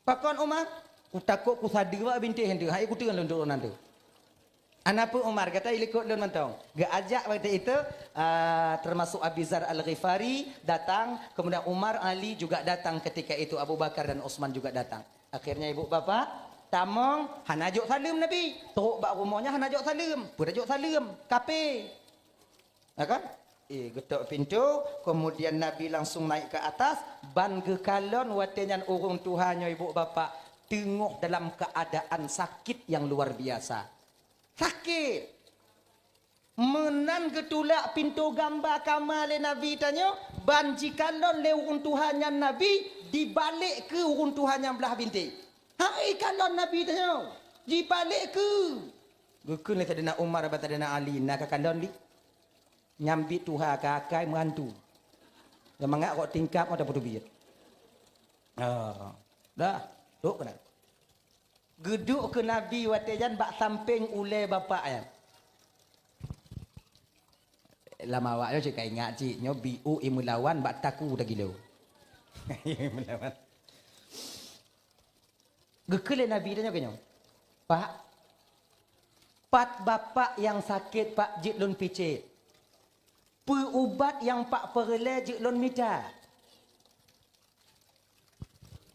"Pakon Umar?" "Kutakot kusadeue bak bintéh nyan teuh, hai kuteun lôn trok nan teuh." "Hana peue Umar, gata i likot lôn mantong." Geuajak waktu itu, ah, termasuk Abi Zar Al-Ghifari datang, kemudian Umar, Ali juga datang ketika itu, Abu Bakar dan Utsman juga datang. Akhirnya ibu bapak, tamong, hana jok saleuem Nabi. Trok bak rumoh nyan hana jok saleuem. Peue jok saleuem? Kafé. Ya kan? Eh, geutok pintu, kemudian Nabi langsung naik ke atas, ban geukalon watée nyan ureuëng tuha nyoe ibu bapak teungoh dalam keadaan sakit yang luar biasa. Sakét. Meunan geutulak pintoe gamba kama lé Nabi tanyoe, ban jikalon lé ureuëng tuha nyan Nabi, dibalek keu ureuëng tuha nyang blaih bintéh. Hai kalon Nabi tanyoe, jibalek keu. Geukheun lé Saidina Umar bak Saidina Ali, "Na kakalon lé? Nyan biet tuha ka akai meuhantu. Geumangat rot tingkap ngon tapeuteubiet." Oh, dah, trok keunan. Geuduek keu Nabi watée nyan bak sampéng ulée bapak nyan. Lam awak nyoe cit ka ingat cit, nyoe biôk i meulawan bak taku tagilo. I meulawan. Geukheun lé Nabi tanyoe keu nyoe, "Pak, pat bapak nyang sakét, Pak, jeuet lôn picét? Peue ubat nyang Pak peureulée jeuet lôn mita?"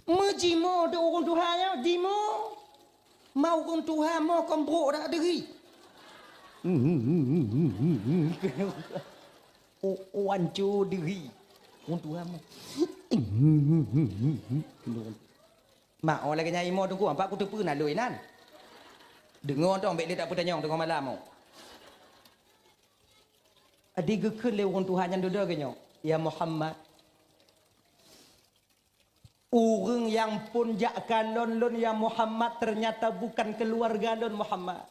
Meujimoe di ureuëng tuha nyoe, jimoe. Ma ureuëng tuha mo kon brok dak deuhi. O, o, anco deuhi. Ureuëng tuha mo. Ma, oh, lagée nyan imo teungku, ampat kuteupeue na lôn inan. Deungoe tong, bék lé tapeutanyong teungoh malam, oh. Di geukheun lé ureuëng tuha nyan dudoe geuh nyoe, "Ya Muhammad, ureuëng nyang phon jak kalon lôn, ya Muhammad, ternyata bukan keuluwarga lôn, Muhammad.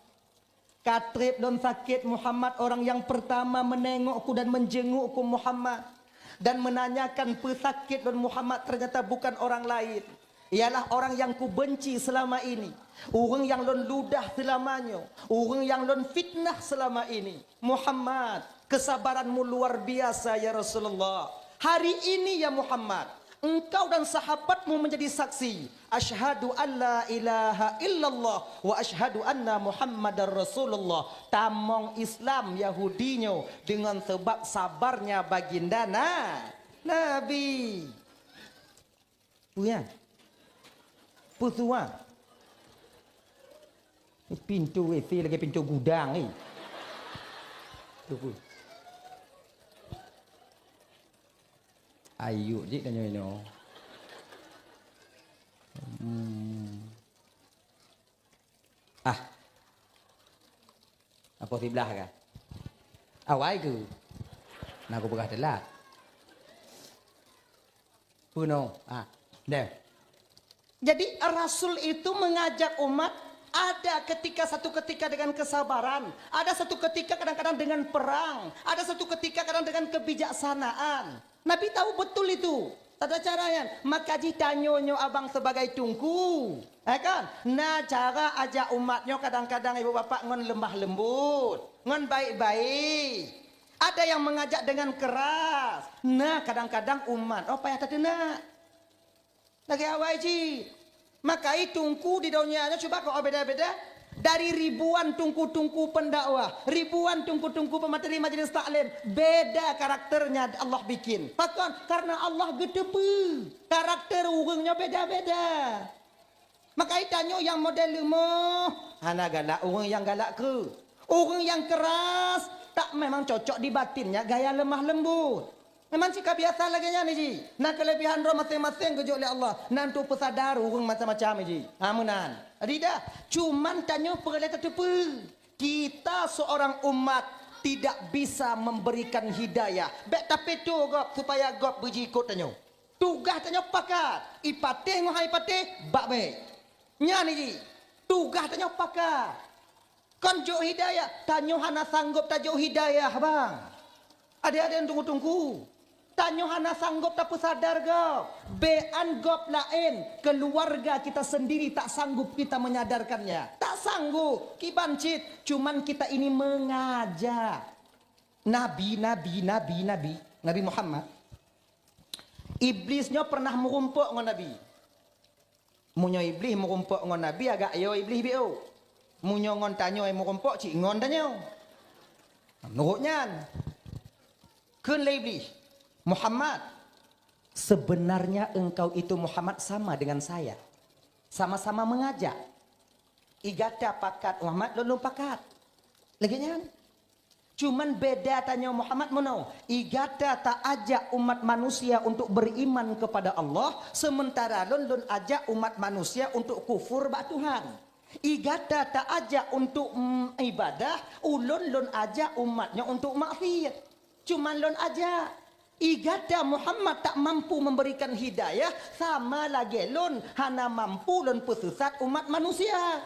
Ka treb lôn sakét, Muhammad, orang yang pertama menengokku dan menjengukku, Muhammad, dan menanyakan peusakét lôn, Muhammad, ternyata bukan orang lain. Ialah orang yang kubenci selama ini, ureuëng nyang lôn ludah seulama nyoe, ureuëng nyang lôn fitnah seulama ini. Muhammad, kesabaranmu luar biasa, ya Rasulullah. Hari ini, ya Muhammad, engkau dan sahabatmu menjadi saksi. Asyhadu an la ilaha illallah wa asyhadu anna Muhammadar Rasulullah." Tamong Islam Yahudi nyoe deungon sabab sabarnya baginda na-, Nabi. Peue nyan? Peue suah? Pintoe W C lagée pintoe gudang, eh. Tu peue? Ayuk jih tanyoe nyoe. Hmm. Ah. Apa siblah kah? Awai keu. Nah, aku peugah telat. Peunoh. Ah, deh. Jadi, Rasul itu mengajak umat, ada ketika, satu ketika dengan kesabaran, ada satu ketika kadang-kadang dengan perang, ada satu ketika kadang dengan kebijaksanaan. Nabi tahu betul itu. Tata cara nyan. Maka jih tanyoe nyoe abang sebagai teungku. Eh kan? Na cara ajak umat nyoe kadang-kadang ibu bapak ngon lemah lembut, ngon baik-baik. Ada yang mengajak dengan keras. Nah, kadang-kadang umat, oh, payah tateunak. Lagée awai jih. Maka i teungku di donya nyoe cuba keu beda-beda. Dari ribuan teungku-teungku pendakwah, ribuan teungku-teungku pemateri majelis taklim, beda karakternya Allah bikin. Pakon? Karena Allah geuteupeue karakter ureuëng nyoe beda-beda. Maka i tanyoe nyang model leumoh, hana galak ureuëng nyang galak kreueh. Ureuëng nyang keras, tak memang cocok di batinnya gaya lemah lembut. Memang cit ka biasa lagée nyan jih. Na keulebihan droe maséng-maséng geujok lé Allah. Na untuk peusadar ureuëng macam-macam jih. Ha, meunan. Jadi dah, cuman tanyoe peureulée tateupeue. Kita seorang umat tidak bisa memberikan hidayah. Bék tapeutoe gob supaya gob beujiikot tanyoe. Tugaih tanyoe pakat. Ipatéh ngon hai patéh, bak bék. Nyan jih. Tugaih tanyoe pakat. Kon jok hidayah, tanyoe hana sanggob tajok hidayah, bang. Adé-adé teungku-teungku, tanyoe hana sanggob tapeusadar gob. Béan gob laén, keuluwarga kita sendiri tak sanggup kita menyadarkannya. Tak sanggup, kiban cit. Cuman kita ini mengajak. Nabi, Nabi, Nabi, Nabi, Nabi Muhammad. Iblis nyoe pernah meurumpok ngon Nabi. Meunyoe Iblih meurumpok ngon Nabi, agak yo Iblih biôh. Meunyoe ngon tanyoe meurumpok, cit ngon tanyoe. Meunurot nyan, kheun lé Iblih, "Muhammad, sebenarnya engkau itu Muhammad sama dengan saya. Sama-sama mengajak. I gata pakat Muhammad, lôn lôn pakat." Lagée nyan. Cuman beda tanyoe Muhammad meunoe, i gata ta ajak umat manusia untuk beriman kepada Allah, sementara lôn, lôn ajak umat manusia untuk kufur bak Tuhan. I gata ta ajak untuk, mm, ibadah, ulôn, lôn ajak umat nyoe untuk maksiat. Cuman lôn ajak. I gata Muhammad tak mampu memberikan hidayah, sama lagée lôn hana mampu lôn peusesat umat manusia.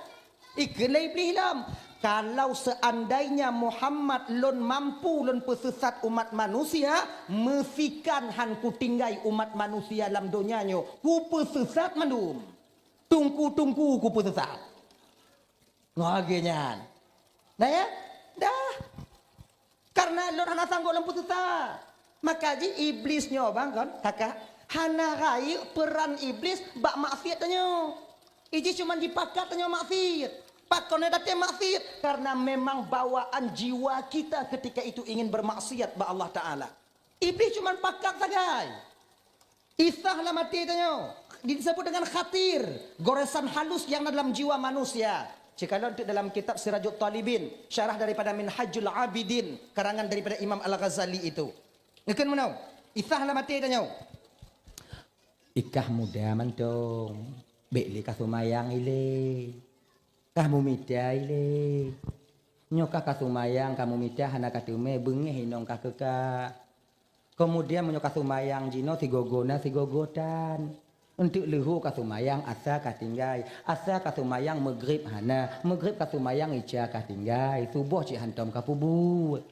Ikheun lé Iblih lom, "Kalau seandainya Muhammad lôn mampu lôn peusesat umat manusia, meusikan han kutinggai umat manusia lam donya nyoe, kupeusesat mandum. Teungku-teungku kupeusesat." Ngoh lagée nyan. Nah ya? Dah. Karena lôn hana sanggob lôn peusesat. Maka jih Iblis nyoe bang kon, kakak, hana rayeuk peran Iblis bak maksiat tanyoe. Iji cuman jipakat tanyoe maksiat. Pakon até maksiat? Karena memang bawaan jiwa kita ketika itu ingin bermaksiat bak Allah Ta'ala. Iblih cuman pakat sagai. Isah lam até tanyoe disebut dengan khatir, goresan halus yang na dalam jiwa manusia. Cikalon teuk dalam kitab Sirajut Talibin, syarah daripada Minhajul Abidin, karangan daripada Imam Al-Ghazali itu. Ngeukheun meunoe, isah lam até tanyoe. Ikah muda mantong, bék lé ka seumayang ilée. Kah mumita ilée. Nyoe kah ka seumayang, ka mumita hana ka teumé, beungéh inong kah keu kah. Keumudian meunyoe ka seumayang jinoe sigoe-goe na sigoe-goe tan. Eunteuk leuhô ka seumayang asa ka tinggai, asa ka seumayang meugrib hana, meugrib ka seumayang ica ka tinggai, suboh cit hantom ka peubuet.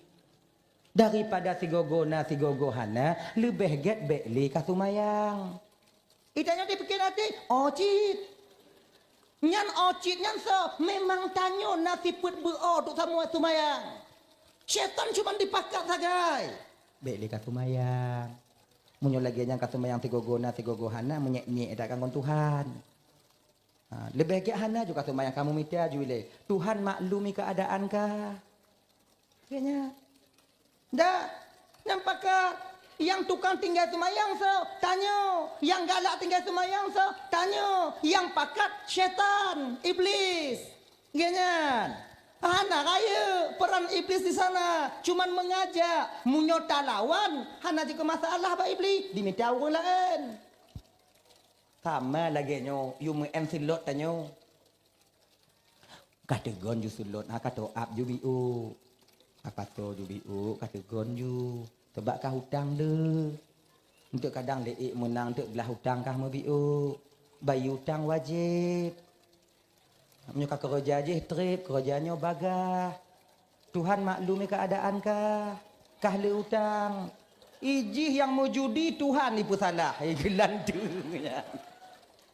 Daripada sigoe-goe na sigoe-goe hana, leubeh gét bék lé ka seumayang. Itanyoe dipike até, oh cit. Nyan oh cit nyan soe? Memang tanyoe na sifeuet beu-o duek samuai seumayang. Syaitan cuman dipakat sagai. Bék lé ka seumayang. Meunyoe lagée nyan ka seumayang sigoe-goe na sigoe-goe hana, meunyék-nyék that ka ngon Tuhan. Ha, leubeh gét hana ju ka seumayang, ka mumita ju ilée. Tuhan maklumi keuadaan kah? Kayaknya. Dah, nyang pakat, nyang tukang tinggai seumayang soe? Tanyoe. Nyang galak tinggai seumayang soe? Tanyoe. Nyang pakat syaitan, iblis. Gét nyan. Hana rayeuk peran iblis di sana, cuman mengajak. Meunyoe talawan, hana jeuet keu masalah bak iblis, dimita ureuëng laén. Sama lagée nyoe, yue meu'en seulot tanyoe. Ka teugon ju seulot, ha ka toe ap ju biôk. Ka pasoe ju biôk, ka teugon ju. Sabab ka utang le. Eunteuk kadang lé ék meunang, eunteuk glah utang kah meubiôk. Bayeue utang wajéb. Meunyoe ka keureuja jih treb, keureuja nyoe bagaih. Tuhan maklumi keuadaan kah, kah le utang. Ijih nyang meujudi Tuhan ipeusalah, hai geulanteue nyan.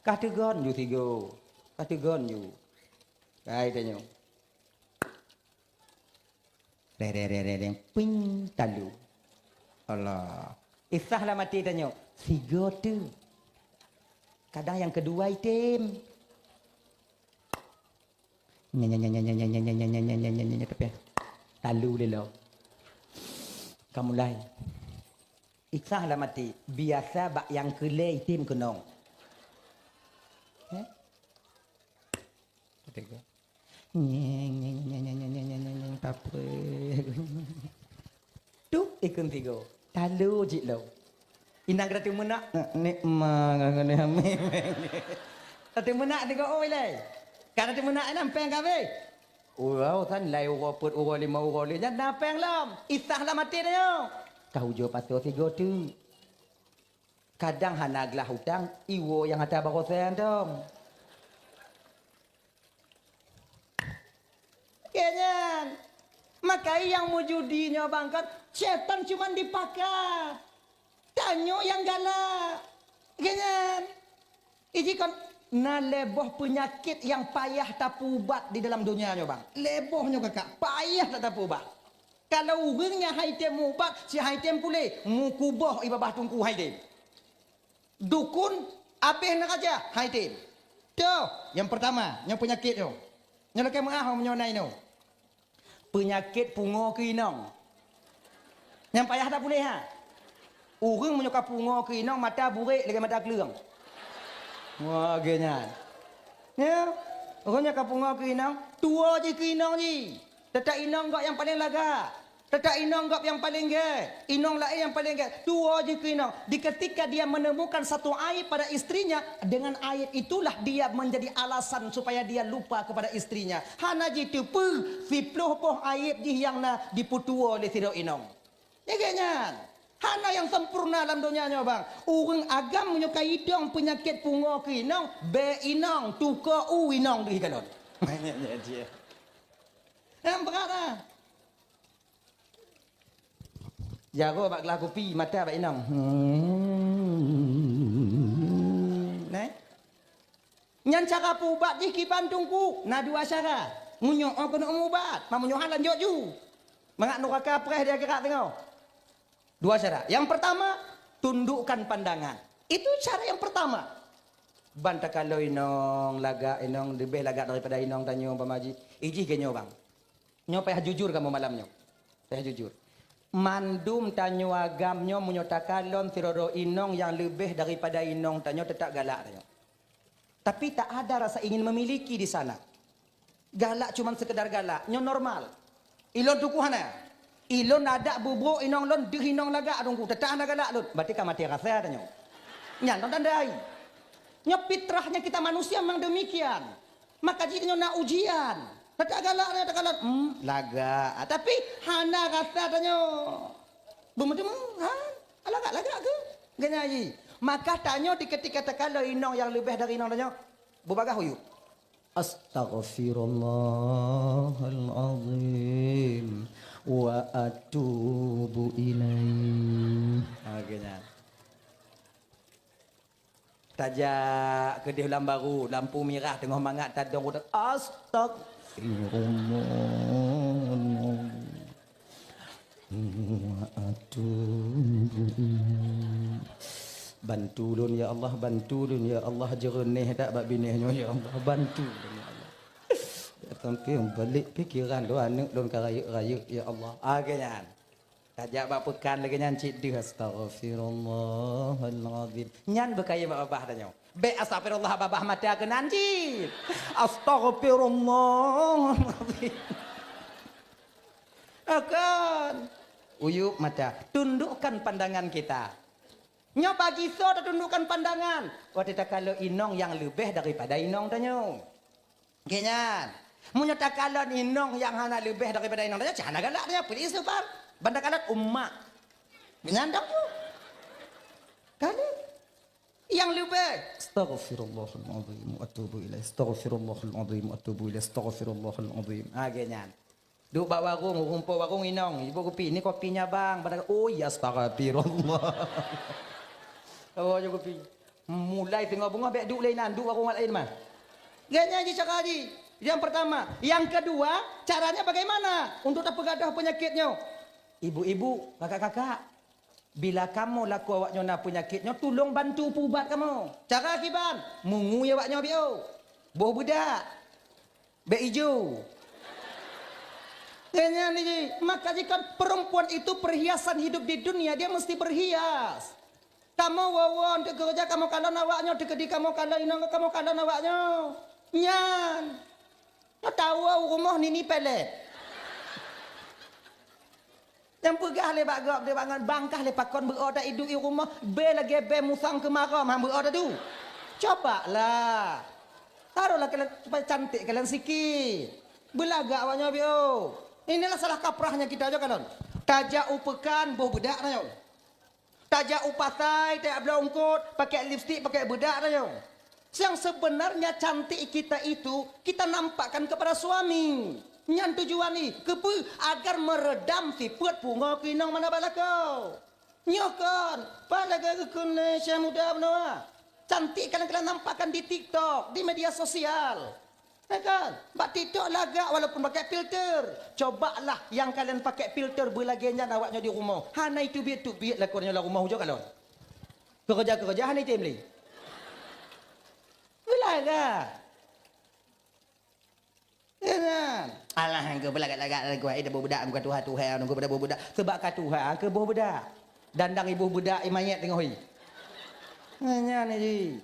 Kah teugon ju sigoe, kah teugon ju. Hai tanyoe. Re, re, re, re, re, ping, talu. Allah. Isah lam até tanyoe, sigoe teuk. Kadang nyang keudua item. Nya, nya, nya, tapi talu lé lom. Ka mulai. Isah lam até, biasa bak nyang keu lhèe item keunong. Eh? Nyeng, nyeng, nyeng, tape. Tu ikun tigo. Talu jik lo. Inang kata teumeunak, nek ma ngan hamil. Kata teumeunak tigo oi lai. Kata teumeunak inang peng kabe. Urau san lai uroe peuet uroe lima uroe lé nyan na peng lom. Isah lam até nyoe. Kah ujoe pasoe sigo tu. Kadang hana glah utang, iwoe nyang ata baroe santong. Keu nyan, maka nyang meujudi nyoe bang kan, syaitan cuman dipakat. Tanyoe nyang galak. Keu nyan, iji kan na lhèe boh peunyakét nyang payah tapeuubat di dalam donya nyoe bang. Lhèe boh nyoe kakak, payah that tapeuubat. Kalau ureuëng nyang hai tem mubat, si hai tem puléh, mukuboh i babah teungku hai tem. Dukun abéh neuraja hai tem. Toh, nyang peurtama, nyang peunyakét nyoe. Nyoe lakée meuáh meunyoe na inoe. Peunyakét pungoe keu inong. Nyang payah that puléh ha. Ureuëng meunyoe ka pungoe keu inong mata burék lagée mata kleueng. Wah, lagée nyan. Ya, ureuëng nyang ka pungoe keu inong, tuwoe jih keu inong jih. Teutap inong gob nyang paleng lagak. Teutap inong gob nyang paleng gét. Inong laén nyang paleng gét. Tuwoe jih keu inong. Di ketika dia menemukan satu aib pada istrinya, dengan aib itulah dia menjadi alasan supaya dia lupa kepada istrinya. Hana jiteupeue, siploh boh aib jih nyang na jipeutuwoe lé sidroe inong. Nyan gét nyan. Hana nyang sempurna lam donya nyoe bang. Ureuëng agam meunyoe ka idong peunyakét pungoe keu inong, bèe inong, tukoe u inong deuh kalon. Nyang brat ah. Jaroe bak glah kupi, mata bak inong. Hmm. Neh. Nyan cara peuubat jih kiban teungku, na dua cara. Meunyoe oh keuneuk mubat, ma meunyoe hana lanjut ju. Mangat nuraka preh di akhirat teungoh. Dua cara. Yang pertama, tundukkan pandangan. Itu cara yang pertama. Ban takalon inong lagak, inong leubeh lagak daripada inong tanyoe, umpama jih. Ijih keu nyoe, bang. Nyoe payah jujur kamoe malam nyoe. Payah jujur. Mandum tanyoe agam nyoe meunyoe takalon sidroe inong nyang leubeh daripada inong tanyoe, teutap galak tanyoe. Tapi tak ada rasa ingin memiliki di sana. Galak cuman sekedar galak, nyoe normal. Ilôn tuku hana. Ilôn adak bubuk inong lôn deuh inong lagak teungku, teutap hana galak lôn. Berarti ka maté rasa tanyoe. Nyan lôn tandai. Nyoe fitrahnya kita manusia memang demikian. Maka jih nyoe na ujian. Teutap galak, teutap galak. Hmm, lagak. Ah, tapi hana rasa tanyoe. Beumeuteumé, ha? Lagak-lagak ke? Geunya jih. Maka tanyoe di ketika takalon inong nyang leubeh dari inong tanyoe, beubagaih uyueb. Astaghfirullahalazim wa atubu ilaih. Ha, geunya. Tajak keudeh lam baru, lampu mirah teungoh mangat tadong udah, astagfirullah. Wa atubu ilaih. Bantu lôn ya Allah, bantu lôn ya Allah, jeureuneh that bak binéh nyoe ya Allah, bantu lôn ya Allah. Sampai balik pikiran lôn, aneuk lôn ka rayeuk-rayeuk ya Allah. Ah, geuh nyan. Tajak bak peukan lagèe nyan cit deuh, astaghfirullahalazim. Nyan beukayém bak babah tanyoe. Bèk astaghfirullah babah mata keunan cit. Astaghfirullahalazim. Akan. Uyup mata. Tundukkan pandangan kita. Nyoe bagi soe tatundukkan pandangan? Watèe takalon inong nyang leubeh daripada inong tanyoe. Geuh nyan. Meunyoe takalon inong nyang hana leubeh daripada inong tanyoe, cit hana galak tanyoe, peue istighfar. Ban takalon umma. Geuh nyan dong tu. Kali. Nyang leubeh. Astaghfirullahalazim wa atubu ilaih. Astaghfirullahalazim wa atubu ilaih. Astaghfirullahalazim. Ha, geuh nyan. Duek bak warong, ureueng po warong inong, "Ibu kupi, ni kopinya, Bang." Padahai, "Oh, ya, astagfirullah." Oh, ya, kupi. Mulai teungoh beungoh bèk duek lé inan, duek warong laén mah. Geuh nyan jih cara jih. Yang pertama. Yang kedua, caranya bagaimana untuk tapeugadôh peunyakit nyoe? Ibu-ibu, kakak-kakak, bila kamoe lakoe awak nyoe na peunyakit nyoe, tulông bantu peuubat kamoe. Cara kiban, meungui awak nyoe biôh. Boh beudak. Bèk ijo. Geuh nyan jih, maka jih kan perempuan itu perhiasan hidup di dunia, dia mesti berhias. Kamoe woe-woe untuk keureuja, kamoe kalon awak nyoe, teukeudi kamoe kalon inong, kamoe kalon awak nyoe. Nyan. Nyoe tawoe u rumoh nini pelet. Nyang peugah lé bak gob, lé bak ngon, "Bang, kah lé pakon beu-o ta iduek i rumoh, bèe lagèe bèe musang keumarôm han beu-o ta du." Coba lah. Tarolah kalian supaya cantik kalian sikit. Beulagak awak nyoe biôh. Inilah salah kaprahnya kita, jo kalon. Tajak u peukan boh beudak tanyoe. Tajak u pasai, tajak bloe eungkôt, pakai lipstik, pakai beudak tanyoe. Yang sebenarnya cantik kita itu kita nampakkan kepada suami. Nyan tujuan jih, keupeue? Agar meredam sifeuet pungo keu inong mana bak lakoe. Nyoe kon, pat lagèe geukheun lé Syekh Muda Beunoa. Cantik kadang-kadang nampakkan di TikTok, di media sosial. Ya kan? Bak TikTok lagak walaupun pakai filter. Cobalah nyang kalian pakai filter beulagèe nyan awak nyoe di rumoh. Hana iteubiet-teubiet lakoe nyoe lam rumoh ujoe kalon. Keureuja-keureuja hana item lé. Beulagak. Ya kan? Alah, engkau beulagak-lagak lagu ai, dah boh beudak, engkau tuha-tuha, engkau pada boh beudak. Sebab ka tuha, keu boh beudak. Dandang iboh beudak, i manyét teungoh i. Nyan jih.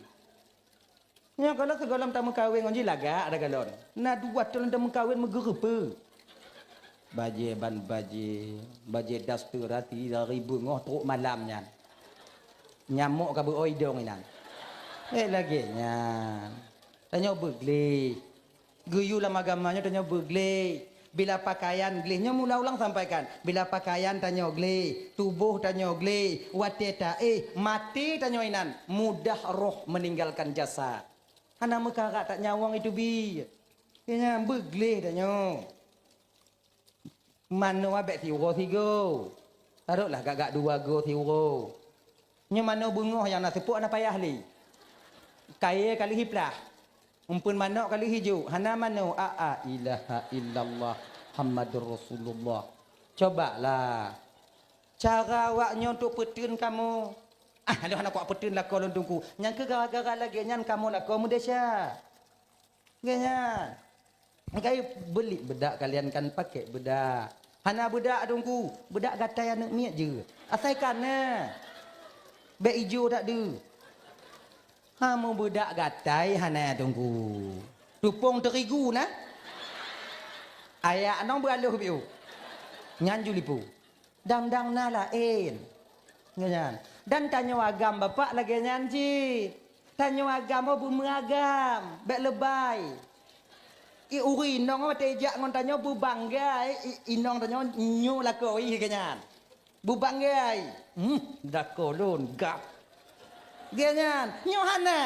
Nyoe kalau sigohlom tameukawen ngon jih lagak ada galon. Na dua thôn tameukawen meugeureupeue. Bajèe ban bajèe, bajèe daster hati dari beungoh trok malam nyan. Nyamok ka beu-o idong inan. Eh, lagèe nyan. Tanyoe beugleh. Geuyue lam agama nyoe tanyoe beugleh. Bila pakaian gleh, nyoe mula ulang sampaikan. Bila pakaian tanyoe gleh, tuboh tanyoe gleh, watèe taéh, maté tanyoe inan, mudah roh meninggalkan jasad. Hana meukarat that nyawöng iteubiet. Nyan beugleh tanyoe. Manoe bèk siuroe sigoe. Tarotlah gak-gak dua goe siuroe. Nyoe manoe beungoh nyang na seupôt hana payah lé. Kayèe ka lheueh iplah. Umpeuen manok ka lheueh ijok. Hana manoe. A, a, ilaha illallah Muhammadur Rasulullah. Cobalah. Cara awak nyoe untuk peuteun kamoe. Ah, lôn hana kuat peuteun lakoe lôn Teungku. Nyang keu gara-gara lagèe nyan kamoe lakoe meudesya. Lagèe nyan. Kai beli bedak kalian kan pakai bedak. Hana bedak Teungku. Bedak gatai aneuk miet jeuet. Asai ka na. Bèk ijo that deuh. Ha, meubedak gatai hana Teungku. Tupông terigu na. Ayak nong beualoh biu. Nyan ju lipô. Dang-dang na laén. Nyan. Dan tanyoe agam bapak lagèe nyan cit. Tanyoe agam oh beumeuagam, bèk leubèi. I ureueng inong watèe jak ngon tanyoe beubangga, i, inong tanyoe nyoe lakoe lagèe nyan. Beubangga. Hmm, lakoe lôn gap. Lagèe nyan, nyoe hana.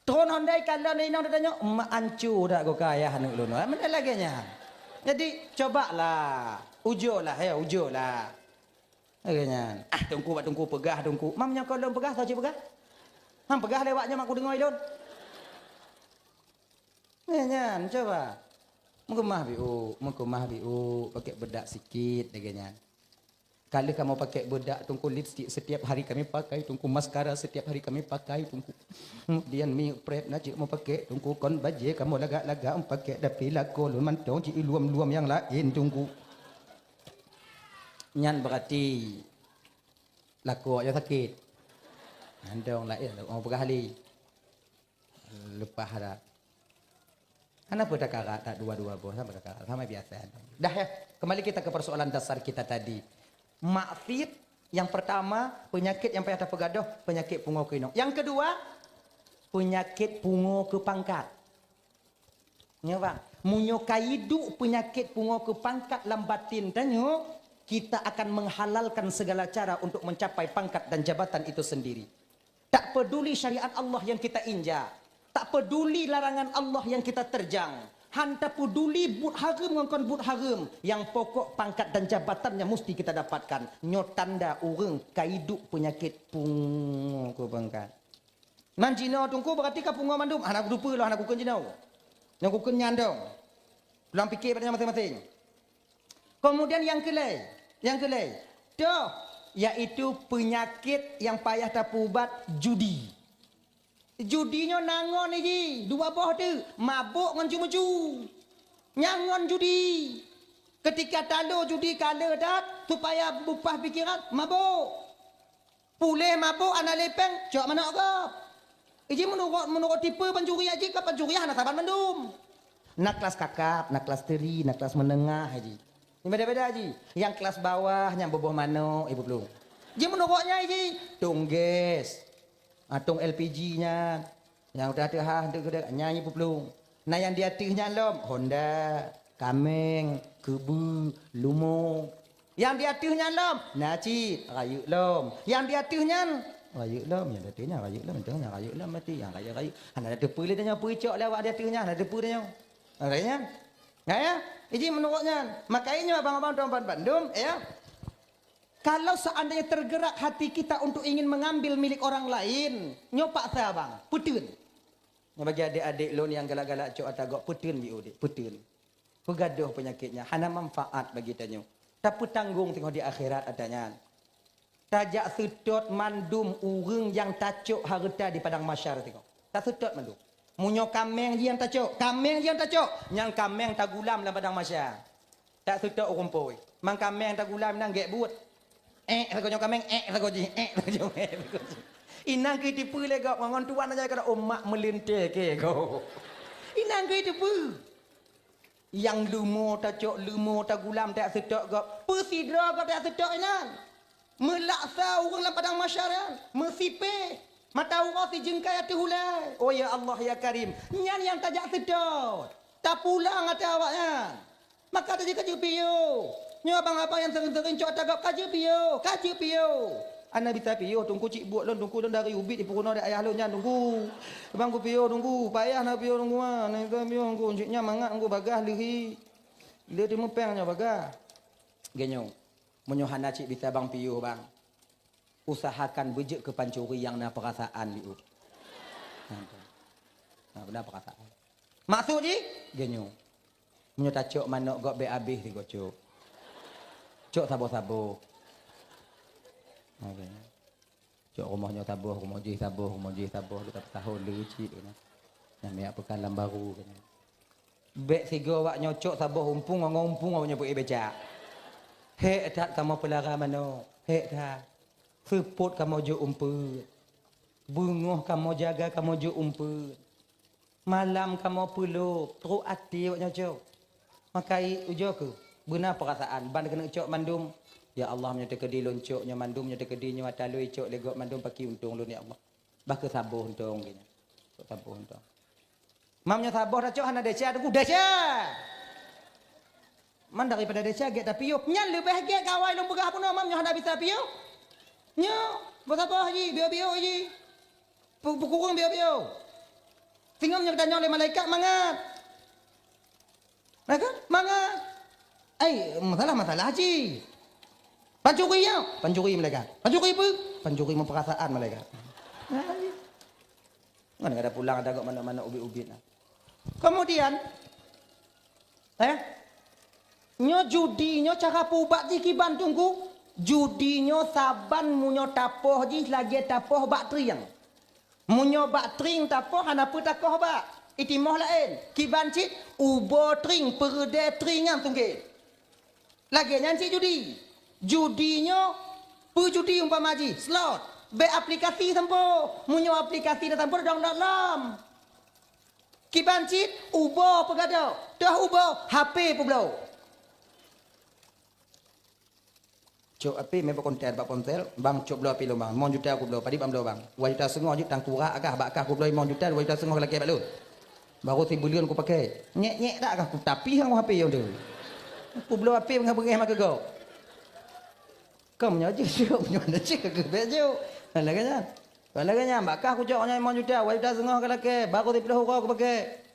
Tron hondai kalon inong tanyoe, "Mak ancu dak goka ayah aneuk lôn." Meunan lagèe nyan. Jadi, cobalah. Ujolah, ya, ujolah. Lagèe nyan. Ah, Teungku bak Teungku peugah, Teungku. Mam nyang kon lôn peugah, soe cit peugah? Mam peugah lewat nyoe mak kudeungoe lôn. Lagèe nyan, coba. Meukeumah biuk, meukeumah biuk, pakai bedak sikit lagèe nyan. Ka lheueh kamoe pakai bedak Teungku, lipstik setiap hari kami pakai Teungku, maskara setiap hari kami pakai Teungku. Kemudian mi prep na cit meupakai Teungku, kon bajèe kamoe lagak-lagak meupakai, tapi lakoe lôn mantong cit luam-luam nyang laén Teungku. Nyan berarti lakoe nyang sakét. Mantong laén, lakoe peugah lé. Leupah dah. Kenapa takarak tak dua-dua boh? Sama takarak, sama biasa. Dah ya, kembali kita ke persoalan dasar kita tadi. Maksiat yang pertama, penyakit yang payah tapeugadôh, penyakit pungo keu inong. Yang kedua, penyakit pungo keu pangkat. Nyoe bang, meunyoe ka iduek penyakit pungo keu pangkat lam batin tanyoe, kita akan menghalalkan segala cara untuk mencapai pangkat dan jabatan itu sendiri. Tak peduli syariat Allah yang kita injak, tak peduli larangan Allah yang kita terjang, han tapeduli buet hareuem ngon kon buet hareuem, nyang pokok pangkat dan jabatan nyang musti kita dapatkan. Nyoe tanda ureueng ka iduek peunyakét pungo keu pangkat. Nan jinoe Teungku, berarti ka pungo mandum. Hana kuteupeue lôn, hana kukheun jinoe. Nyang kukheun nyan dong. Pulang pike bak nyan maséng-maséng. Kemudian nyang keulhèe, nyang keulhèe, toh, yaitu penyakit nyang payah tapeuubat, judi. Judi nyoe na ngon iji, dua boh teuk, mabök ngon ju-meuju. Nyan ngon judi. Ketika talo judi ka le that, supaya bupah pikeran, mabök. Puléh mabök hana lé péng, cok manok gob. Iji meunurot, meunurot tipe pancuri aji, ka pancuri hana saban mandum. Na kelas kakap, na kelas teri, na kelas menengah aji. Beda-beda aji. Nyang kelas bawah nyang boboh manok, ibu plueng. Ji meunurot nyan aji, tong gas. Ah, tong L P G nyan. Nyang udah teuhah, nyan ibu plueng. Na nyang di ateueh nyan lom, honda, kaméng, keubeu, lumo. Nyang di ateueh nyan lom, na cit, rayeuk lom. Nyang di ateueh nyan, rayeuk lom. Nyang di ateueh nyan, rayeuk lom. Nyang di ateueh nyan, rayeuk lom, mati. Nyang rayeuk-rayeuk. Hana teupeue lé tanyoe peucok lé awak di ateueh nyan, hana teupeue tanyoe. Makajih nyan. Nah, ya? Iji meunurot nyan. Makajih nyoe abang-abang tuan-tuan bandum, ya. Kalau seandainya tergerak hati kita untuk ingin mengambil milik orang lain, nyoe paksa abang, peuteun. Nyoe bagi adék-adék lôn nyang galak-galak cok ata gob, peuteun biu dek, peuteun. Peugadôh peunyakét nyan, hana manfaat bagi tanyoe. Tapeutanggong singoh di akhirat ata nyan. Tajak seutôt mandum ureuëng nyang tacok hareuta di padang mahsyar singoh. Taseutôt mandum. Meunyoe kaméng jih nyang tacok, kaméng jih nyang tacok, nyang kaméng tagulam lam padang mahsyar. Taseutôt ureuëng phôi. Man kaméng tagulam inan gét buet. Ék sagoe nyoe kaméng, ék sagoe jih, ék sagoe jih, ék sagoe jih. Inan keuh teupeue lé gob ngon tuan aja kata umat meulintèe keu gob. Inan keuh teupeue. Nyang leumo tacok, leumo tagulam tajak seutôt gob. Peue sidroe gob tajak seutôt inan. Meulaksa ureuëng lam padang mahsyar nyan, meusipéh, mata uroe sijeungkai ateueh ulée. Oh ya Allah ya Karim, nyan nyang tajak seutôt. Tapulang ata awaknyan. Maka tajak kajeuet piôh. Nyoe abang-abang nyang seuring-seuring cok ata gob kajeuet piôh, kajeuet piôh. Hana bisa piôh, Teungku, cit buet lôn, Teungku, lôn dari ubit jipeurunoe di ayah lôn nyan, Teungku. Abang kupiôh, Teungku, payah na piôh, Teungku, ah. Hana bisa piôh, Teungku, cit nyan mangat, Teungku, bagaih leuhi. Lé teumeupéng nyoe bagaih. Geuh nyoe, meunyoe hana cit bisa bang piôh, bang, usahakan beujeuet keu pancuri nyang na peurasaan, Liup. Nah, beuna peurasaan. Maksud jih, geuh nyoe. Meunyoe tacok manok gob bèk abéh sigoe cok. Cok saboh-saboh. Nah, geuh nyoe. Cok rumoh nyoe saboh, rumoh jih saboh, rumoh jih saboh, leuka tahun leucik keunan. Nyang miak peukan lam baru keunan. Bèk sigoe awak nyoe cok saboh umpung, ngon umpung awak nyoe peuék becak. Hék that kamoe peulara manok, hék that. Seupôt kamoe jok umpet. Beungoh kamoe jaga kamoe jok umpet. Malam kamoe peulôp, trok até awak nyoe cok. Maka i ujoe kheueh, beuna peurasaan, ban keuneuk cok mandum. Ya Allah, meunyoe teukeudi lôn cok nyoe mandum, nyoe teukeudi nyoe ata lôn cok lé gob mandum, pakri untông lôn, ya Allah. Bah kheueh saboh untông keunan. Cok saboh untông. Mam nyoe saboh tacok hana desya, teungku desya. Man daripada desya gét tapiôh. Nyan leubeh gét kawai lôn peugah bunoe, mam nyoe hana bisa piôh. Nyoe, boh saboh jih, biôh-biôh jih. Pu-, peukureueng biôh-biôh. Singoh nyoe geutanyong lé malaikat mangat. Malaikat, mangat. Ai, masalah-masalah cit. Pancuri nyoe, pancuri malaikat. Pancuri peue? Pancuri meupeurasaan malaikat. Ai. Ngon kada pulang ada gok manok-manok ubit-ubit nah. Kemudian, eh, nyoe judi nyoe cara peuubat jih kiban teungku. Judi nyoe saban meunyoe tapoh jih lagèe tapoh bak trieng. Meunyoe bak trieng tapoh hana peue takoh bak. Itimoh laén. Kiban cit uboe trieng peureudée trieng nyan sungkét. Lagèe nyan cit judi. Judi nyoe peue judi umpama jih? Slot. Bèk aplikasi sampôh. Meunyoe aplikasi na sampôh dong-dong lom. Kiban cit uboe peugadôh. Toh uboe H P peubloe. Cok api meuba konten bak ponsel, bang cok bloe api lôn bang, limong juta kubloe, padit bang bloe bang. Dua juta seungoh jeuet tangkurak kah, bak kah kubloe limong juta, dua juta seungoh lakèe bak lôn. Baru sibuleuen kupakèe. Nyek-nyek dak kah, kutapi hang H P nyoe tu. Kubloe api beungèh-beungèh maka gob. Kau meunyoe jeuet, meunyoe na cit keu bèk jok. Lagèe nyan. Lagèe nyan, bak kah kucok nyan limong juta, dua juta seungoh ka lakèe, baru siplôh uroe kupakèe.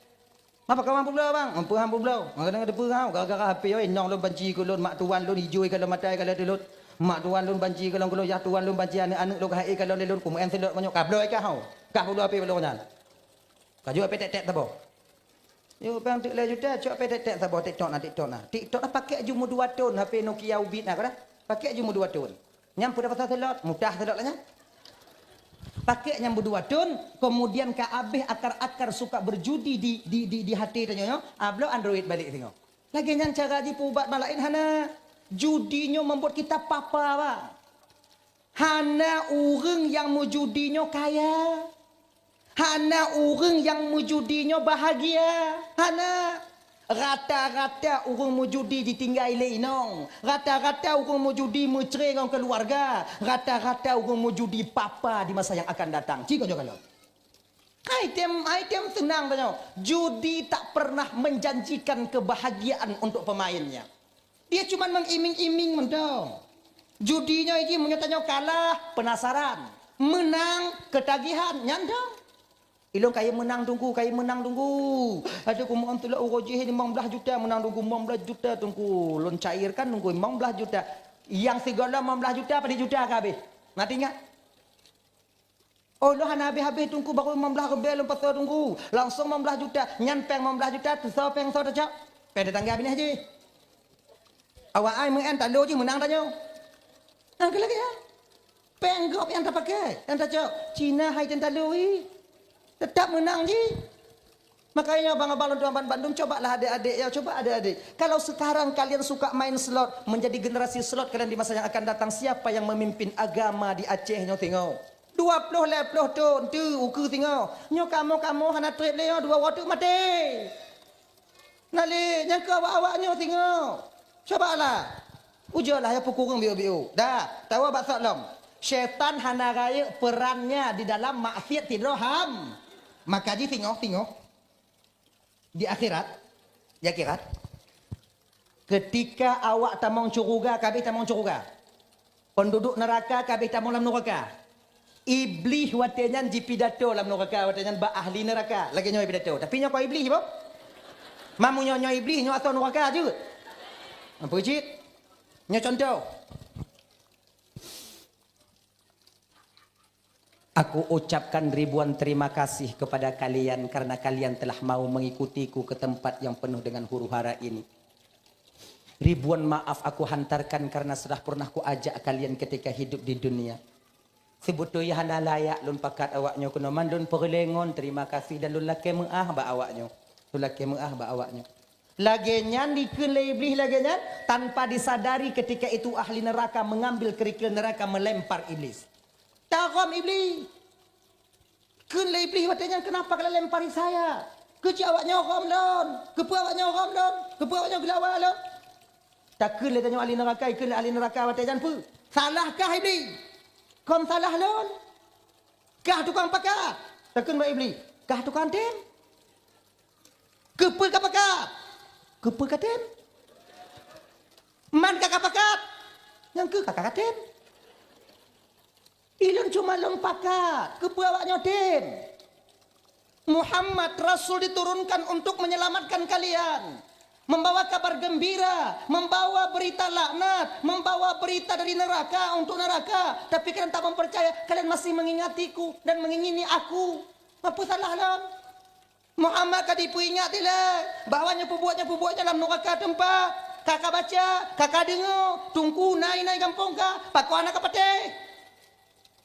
Mapa kawan peubloe bang? Meupeue han peubloe? Kadang-kadang peue han, gara-gara H P nyoe inong lôn banci keu lôn, mak tuan lôn ijui kalon mata kalon teulot. Mak tuan lôn banci kalon keu lôn, yah tuan lôn banci aneuk-aneuk lôn keuhai kalon lé lôn, kumeu'en seulot meunyoe ka bloe kah ho. Kah peubloe H P bak lôn nyan. Ka jeuet H P tek-tek saboh. Yuk pang teuk lhèe juta, cok H P tek-tek saboh, TikTok na, TikTok na. TikTok na pakèk jumeuh dua thon, H P Nokia ubit na kah. Pakèk jumeuh dua thon. Nyan peue dah pasal seulot, mudah seulot lah nyan. Pakèk nyang beudua thon, kemudian ka abéh akar-akar suka berjudi di, di, di, di hati tanyoe nyoe, ah, bloe Android balek singoh. Lagèe nyan cara jih peuubat bak laén hana. Judi nyoe membuat kita papa, bang. Hana ureueng nyang meujudi nyoe kaya. Hana ureueng nyang meujudi nyoe bahagia. Hana. Rata-rata ureueng meujudi jitinggai lé inong. Rata-rata ureueng meujudi meucre ngon keuluwarga. Rata-rata ureueng meujudi papa di masa nyang akan datang. Ci keuh nyoe kalon. Item, item seunang tanyoe. Judi tak pernah menjanjikan kebahagiaan untuk pemainnya. Dia cuman mengiming-iming mantong. Judi nyoe jih meunyoe tanyoe kalah, penasaran. Menang, ketagihan. Nyan dong. Ilôn kayém meunang teungku, kayém meunang teungku. Aduh, kumoe seulot uroe jih limong blaih juta meunang teungku, limong blaih juta teungku. Lôn cairkan teungku, limong blaih juta. Nyang sigohlom limong blaih juta, padit juta ka habéh. Na teuingat? Oh, lôn hana habéh-habéh teungku, baru limong blaih ribèe lôn pasoe teungku. Langsong limong blaih juta. Nyan péng limong blaih juta, teusoe péng soe tacok? Péng tetangga binéh jih. Awak ai meu'en talo jih meunang tanyoe. Nyang keu lagèe nyan. Péng gob nyang tapakèe, nyang tacok. Cina hai tén talo jih. Teutap meunang jih. Makanya abang-abang lôn tuan ban bandum, cobalah adik-adik ya, coba adik-adik. Kalau sekarang kalian suka main slot, menjadi generasi slot kalian di masa yang akan datang, siapa yang memimpin agama di Aceh nyoe singoh? Dua ploh lhèe ploh thon teu ukeue singoh. Nyoe kamoe-kamoe hana trép lé nyoe, dua uroe teuk maté. Na lé nyang keu awak-awak nyoe singoh. Cobalah. Ujoe lah ya peukureueng biôh-biôh. Dah, tawa bak sok lom. Syaitan hana rayeuk perannya di dalam maksiat sidroe ham. Maka jih singoh-singoh. Di akhirat, di akhirat, ketika awak tamong syeuruga, ka habéh tamong syeuruga. Penduduk neraka ka habéh tamong lam neraka. Iblih watèe nyan jipidato lam neraka, watèe nyan bak ahli neraka. Lagèe nyoe pidato. Tapi nyoe kon Iblih, boh. Mamu nyoe, nyoe Iblih, nyoe asoe neraka jeuet. Apa cit? Nyoe contoh. Aku ucapkan ribuan terima kasih kepada kalian karena kalian telah mau mengikutiku ke tempat yang penuh dengan huru-hara ini. Ribuan maaf aku hantarkan karena sudah pernah kuajak kalian ketika hidup di dunia. Seubeutôi hana layak lôn pakat awaknyoe keunoe, man lôn peureulée ngon terima kasih dan lôn lakée meuáh bak awaknyoe. Lôn lakée meuáh bak awaknyoe. Lagée nyan dikheun lé Iblih lagée nyan, tanpa disadari ketika itu ahli neraka mengambil kerikil neraka melempar Iblis. Tarom Iblih. Kheun lé Iblih watée nyan, "Kenapa kalian lempari saya? Keuci awaknyoe rom lôn? Keupeue awaknyoe rom lôn? Keupeue awaknyoe geulawa lôn?" Takheun lé tanyoe ahli neraka, ikheun lé ahli neraka watée nyan peue? Salahkah Iblih? Kon salah lôn? Kah tukang pakat? Takheun bak Iblih, "Kah tukang tem? Keupeue ka pakat? Keupeue ka tem? Man ka ka pakat? Nyang keu ka ka tem?" Ilôn cuma lôn pakat, keupeue awaknyoe tem? Muhammad Rasul diturunkan untuk menyelamatkan kalian, membawa kabar gembira, membawa berita laknat, membawa berita dari neraka untuk neraka. Tapi kalian tak mempercaya, kalian masih mengingatiku dan mengingini aku. Apa salah lôn? Muhammad ka jipeuingat ilée bahwa nyoe peubuet, nyoe peubuet nyoe lam nuraka teumpat. Ka ka baca, ka ka deungoe, teungku nai-nai gampông ka, pakon hana ka patéh.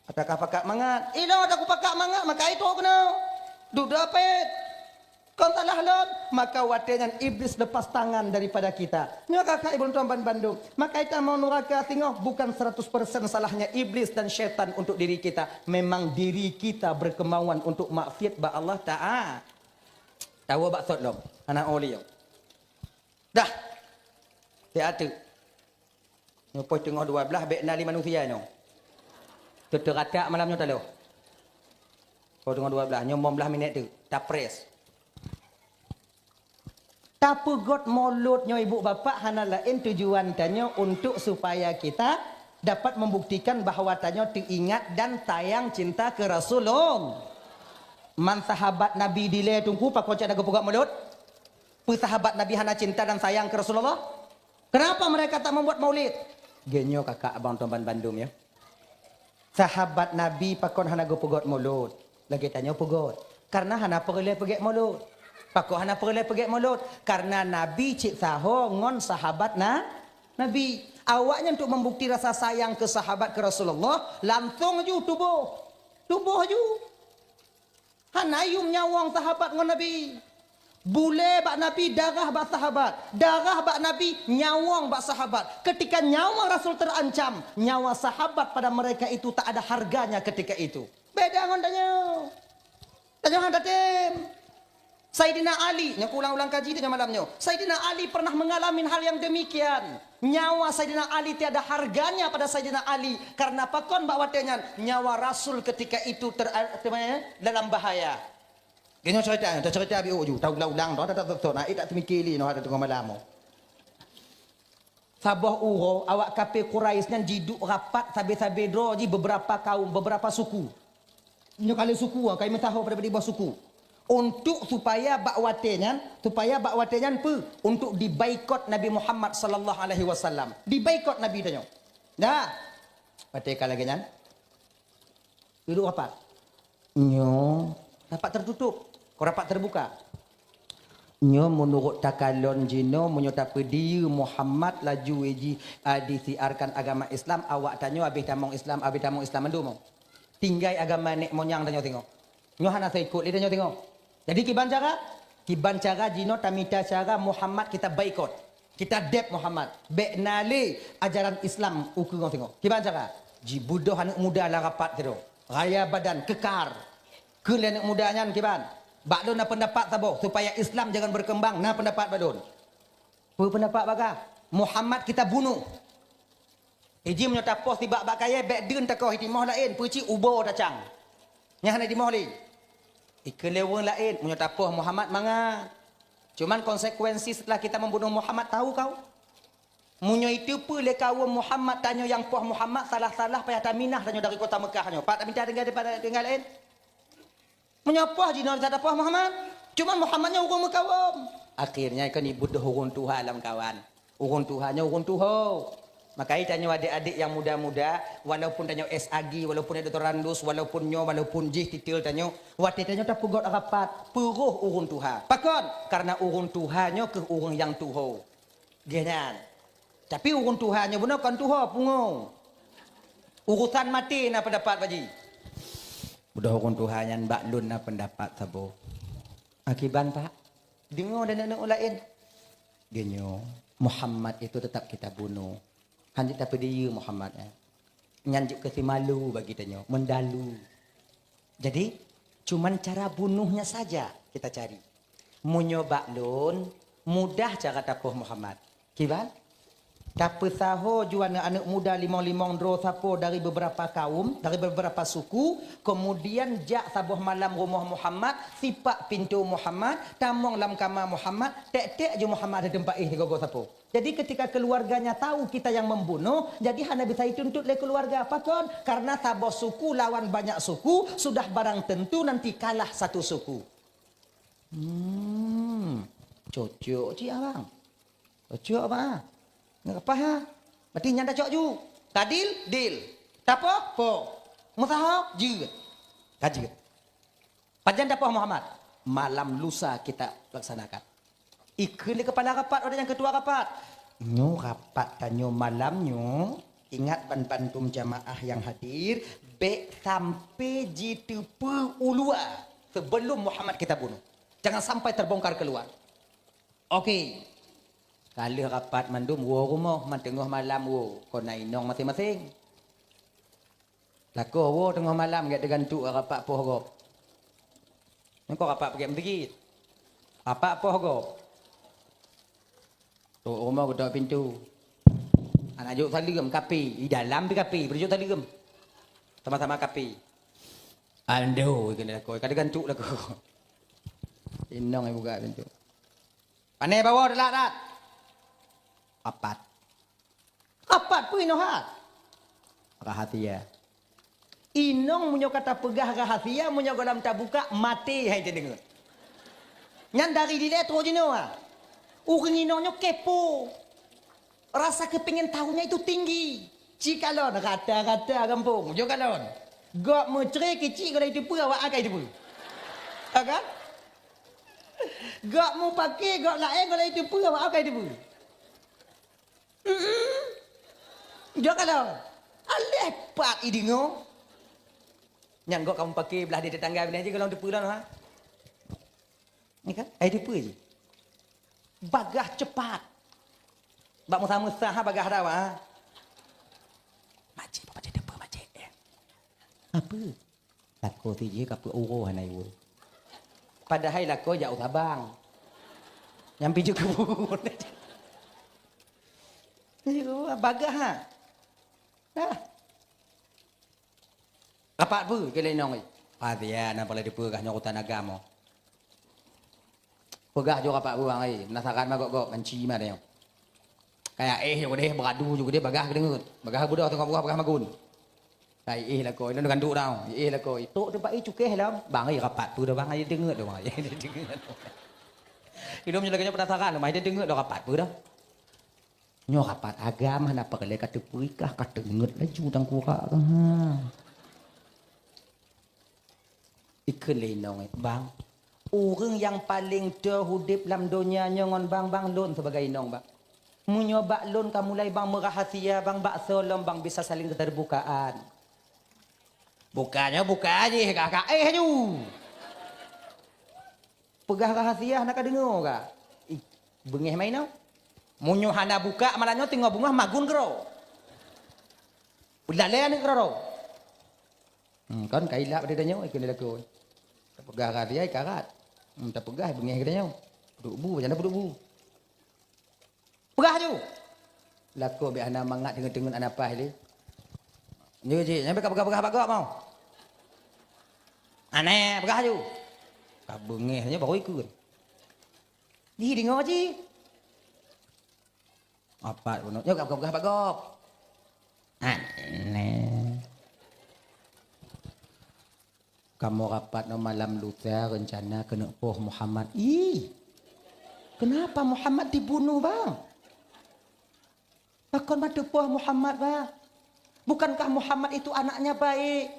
Ata ka pakat mangat, ilôn ata ku pakat mangat, maka itu keunoe. Dudoe pet. Kon salah lôn, maka watée nyan Iblis lepas tangan daripada kita. Nyoe kakak ibu tuan ban bandum. Maka ita mau nuraka singoh bukan seratus persen salahnya Iblis dan syaitan untuk diri kita. Memang diri kita berkemauan untuk maksiat bak Allah Taala. Tawoe bak sot lom, hana oleh. Dah. Siat teuk. Nyoe poh teungoh dua belas bék na lé manusia nyoe. Teuteuratak malam nyoe taloh. Poh teungoh dua belas, nyoe lima belas minit teuk. Tapres. Tapeugot mulod nyoe ibu bapak hana laén tujuan tanyoe untuk supaya kita dapat membuktikan bahwa tanyoe teuingat dan sayang cinta keu Rasulullah. Man sahabat Nabi dilée teungku pakon cit hana geupeugot mulod? Peue sahabat Nabi hana cinta dan sayang keu Rasulullah? Kenapa mereka tak membuat maulid? Geunyoe kakak abang tuan ban bandum ya. Sahabat Nabi pakon hana geupeugot mulod? Lagée tanyoe peugot. Karena hana peureulée peugét mulod. Pakon hana peureulée peugét mulod? Karena Nabi cit saho ngon sahabat na, Nabi. Awaknyan untuk membukti rasa sayang ke sahabat ke Rasulullah, langsung ju tuboh. Tuboh ju. Hana yum nyawöng sahabat ngon Nabi. Bulée bak Nabi, darah bak sahabat. Darah bak Nabi, nyawöng bak sahabat. Ketika nyawa Rasul terancam, nyawa sahabat pada mereka itu tak ada harganya ketika itu. Beda ngon tanyoe. Tanyoe hana tem. Saidina Ali, nyoe ulang-ulang kaji tanyoe malam nyoe. Saidina Ali pernah mengalami hal yang demikian. Nyawa Saidina Ali tiada harganya pada Saidina Ali. Karena pakon bak watée nyan, nyawa Rasul ketika itu ter-, ter-, dalam bahaya. Geunyoe cerita, cerita biôh ju, taulang-ulang, dah tak betul, nah, eh, tak temiki li, noh, ada tengah malam. Saboh uroe, awak kafé Quraisy nyan jiduek rapat sabe-sabe droe jih beberapa kaum, beberapa suku. Nyoe kali suku, ah, kai meusaho pada badi boh suku. Untuk supaya bak watée nyan, supaya bak watée nyan peue? Untuk dibaikot Nabi Muhammad sallallahu alaihi wasallam. Dibaikot Nabi tanyoe. Dah. Watée ka lagée nyan. Duek rapat. Nyoe rapat tertutup, kon rapat terbuka. Nyoe meunurot takalon jinoe, meunyoe tapeudiyeu Muhammad laju jih, a, disiarkan agama Islam, awak tanyoe habéh tamong Islam, habéh tamong Islam mandum. Tinggai agama nek monyang tanyoe singoh. Nyoe hana seuikot lé tanyoe singoh. Jadi kiban cara? Kiban cara jinoe tamita cara Muhammad kita baikot. Kita deb Muhammad. Bék na lé ajaran Islam ukeue ngon singoh. Kiban cara? Jibeudôh aneuk muda lam rapat sidroe. Raya badan, kekar. Kheun lé aneuk muda nyan kiban? Bak lôn na pendapat saboh, supaya Islam jangan berkembang, na pendapat bak lôn. Peue pendapat bagah? Muhammad kita bunuh. Iji meunyoe tapoh sibak bak kayée bék deun takoh i timoh laén, peucit ubo tacang. Nyan hana timoh lé. Ikeu leweng laén, meunyoe tapoh Muhammad mangat. Cuman konsekuensi setelah kita membunuh Muhammad tahu kau? Meunyoe iteupeue lé kawöm Muhammad tanyoe nyang poh Muhammad salah-salah payah taminah tanyoe dari kota Mekah nyoe. Pat taminta tinggai daripada tinggai laén? Meunyoe poh jinoe bisa tapoh Muhammad, cuman Muhammad nyoe ureuëng meukawöm. Akhirnya kan ibeudôh ureuëng tuha lam kawan. Ureuëng tuha nyoe ureuëng tuho. Maka tanyoe adik-adik nyang muda-muda, walaupun tanyoe S A G, walaupun doktorandus, walaupun nyoe, walaupun jih titel tanyoe, watée tanyoe tapeugot rapat, peuroh ureuëng tuha. Pakon? Karena ureuëng tuha nyoe keuh ureuëng nyang tuho. Geuh nyan. Tapi ureuëng tuha nyoe bunoe kon tuho, pungo. Urusan maté na pendapat, Pak Ji. Mudah ureuëng tuha nyan bak lôn na pendapat saboh. Akiban, Pak? Deungoe dan aneuk laén. Geunyoe, Muhammad itu tetap kita bunuh. Hana tapeudiyeu Muhammad, eh. Nyan jeuet keu simalu bagi tanyoe, meudalu. Jadi, cuman cara bunuhnya saja kita cari. Meunyoe bak lôn, mudah cara tapoh Muhammad. Kiban? Tapeusaho ju aneuk-aneuk muda limong-limong droe sapo dari beberapa kaum, dari beberapa suku, kemudian jak saboh malam rumoh Muhammad, sipak pintoe Muhammad, tamong lam kama Muhammad, tek-tek ju Muhammad di teumpat éh sigoe-goe sapo. Jadi ketika keluarganya tahu kita yang membunuh, jadi hana bisa dituntut lé keluarga. Pakon? Karena saboh suku lawan banyak suku, sudah barang tentu nanti kalah satu suku. Hmm, cocok cit abang. Cocok abang. Nggak apa ha? Berarti nyan dah cok ju. Tadil, dil. Tapoh, poh. Meusaho, jeuet. Ka jeuet. Pajan tapoh Muhammad? Malam lusa kita laksanakan. Ikheun lé kepala rapat, ada nyang ketua rapat. Nyoe rapat tanyoe malam nyoe, ingat ban bantum jamaah yang hadir, bèk sampai jiteupeu ulua sebelum Muhammad kita bunuh. Jangan sampai terbongkar keluar. Oke. Ka lheueh rapat mandum woe rumoh, man teungoh malam woe, kon na inong maséng-maséng. Lakoe woe teungoh malam gèt teugantuk rapat poh gob. Nyan kon rapat peugèt meuseujid. Rapat poh gob. Trok rumoh geutok pintoe. Hana jok saleuem, kape. Di dalam pi kape, beujok saleuem. Sama-sama kape. Ando, keuneuk lakoe, ka teugantuk lakoe. Inong nyang buka pintoe. Pane bawoe teulat that. Apat. Apat peue inoe hat? Rahasia. Inong meunyoe ka tapeugah rahasia, meunyoe gohlom tabuka, maté hai teudeungoe. Nyan dari dilèe trok jinoe. Ureueng inong nyoe kepo. Rasa kepingin tahunya itu tinggi. Ci kalon rata-rata gampông, jok kalon. Gob meucre keucik gohlom jiteupeue awak akai teupeue. Ha kan? Gob mupake, gob laén gohlom jiteupeue awak akai teupeue. Mm-mm. Jok kalon. Aléh pat ideungoe. Nyang gob kamoe pake blah di tetangga binéh jih gohlom teupeue lom ha. Ni kan? Ai teupeue jih. Bagah cepat. Bak meusa-meusa ha bagah dawa ha. Makcik, papa jadi apa makcik? Apa? Lakoe sijih ka peuet uroe hana iwoe. Padahai lakoe jak u Sabang. Nyang pijôh keubuet. Bagah ha. Dah. Rapat peue keu lé inong, eh? Rapat ya, na peureulèe dipeugah nyoe urusan agama. Peugah jok rapat buang, eh. Penasaran ma gop-gop, manci ma tanyoe. Kaya éh jok deh, beuradu jok deh, bagah geudeungeut. Bagah beudôh teungoh buah, bagah magun. Kai éh lakoe, lôn ganduk dah. Éh lakoe, tok teumpat éh cukéh lom. Bang, eh, rapat peue dah, bang, ai deungeut dah, bang, ai deungeut. Ilôn nyoe lagèe nyoe penasaran, bang, ai deungeut dah rapat peue dah. Nyoe rapat agam hana peureulèe ka teupeurikah, ka teungeut laju tangkurak kah. Ha. Ikheun lé inong, eh, bang, ureueng nyang paleng teuh udép lam donya nyoe ngon bang, bang, lôn sibagai inong, bang. Meunyoe bak lôn ka mulai, bang, meurahasia, bang, bak soe lom, bang, bisa saléng keuteubukaan. Bukannya buka jih, ka, ka, eh, ju. Peugah rahasia hana ka deungoe ka. Ih, beungéh ma inoe. Meunyoe hana buka malam nyoe teungoh beungoh magun keudroe. Beulalé aneuk keudroe. Hmm, kan ka ilap di tanyoe ikeu lakoe. Tapeugah rahasia ikarat. Hmm, tapeugah beungéh geutanyoe. Peuduek bu, macam mana peuduek bu? Peugah ju. Lakoe bèk hana mangat teungeut-teungeut aneuk paih lé. Nyoe jih, nyang ka peugah-peugah bak gob mau. Aneh, peugah ju. Ka beungéh nyoe baru ikheun. Di deungoe jih. Apat bunoe, nyoe ka peugah-peugah bak gob. Aneh. Kamoe rapat nyoe malam lusa rencana keuneuk poh Muhammad. Ih, kenapa Muhammad dibunuh, bang? Pakon ban teupoh Muhammad, bang? Bukankah Muhammad itu anaknya baik?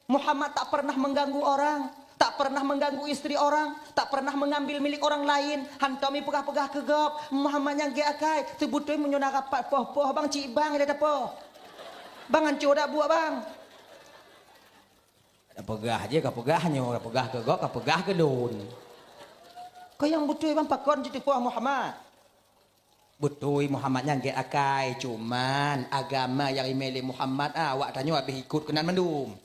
Muhammad tak pernah mengganggu orang, tak pernah mengganggu istri orang, tak pernah mengambil milik orang lain. Hantom ipeugah-peugah keu gob, Muhammad nyang gèt akai. Seubeutôi meunyoe na rapat poh-poh, bang, cit bang ilèe tapoh. Bang, hanco dak buet, Bang? Ka peugah je, ka peugah nyoe, ka peugah keu gob, ka peugah keu lôn. Keu nyang beutôi, Bang, pakon jiteupeue Muhammad? Beutôi, Muhammad nyan gét akai, cuman agama nyang imé lé Muhammad, ah, awak tanyoe habéh ikot keunan mandum.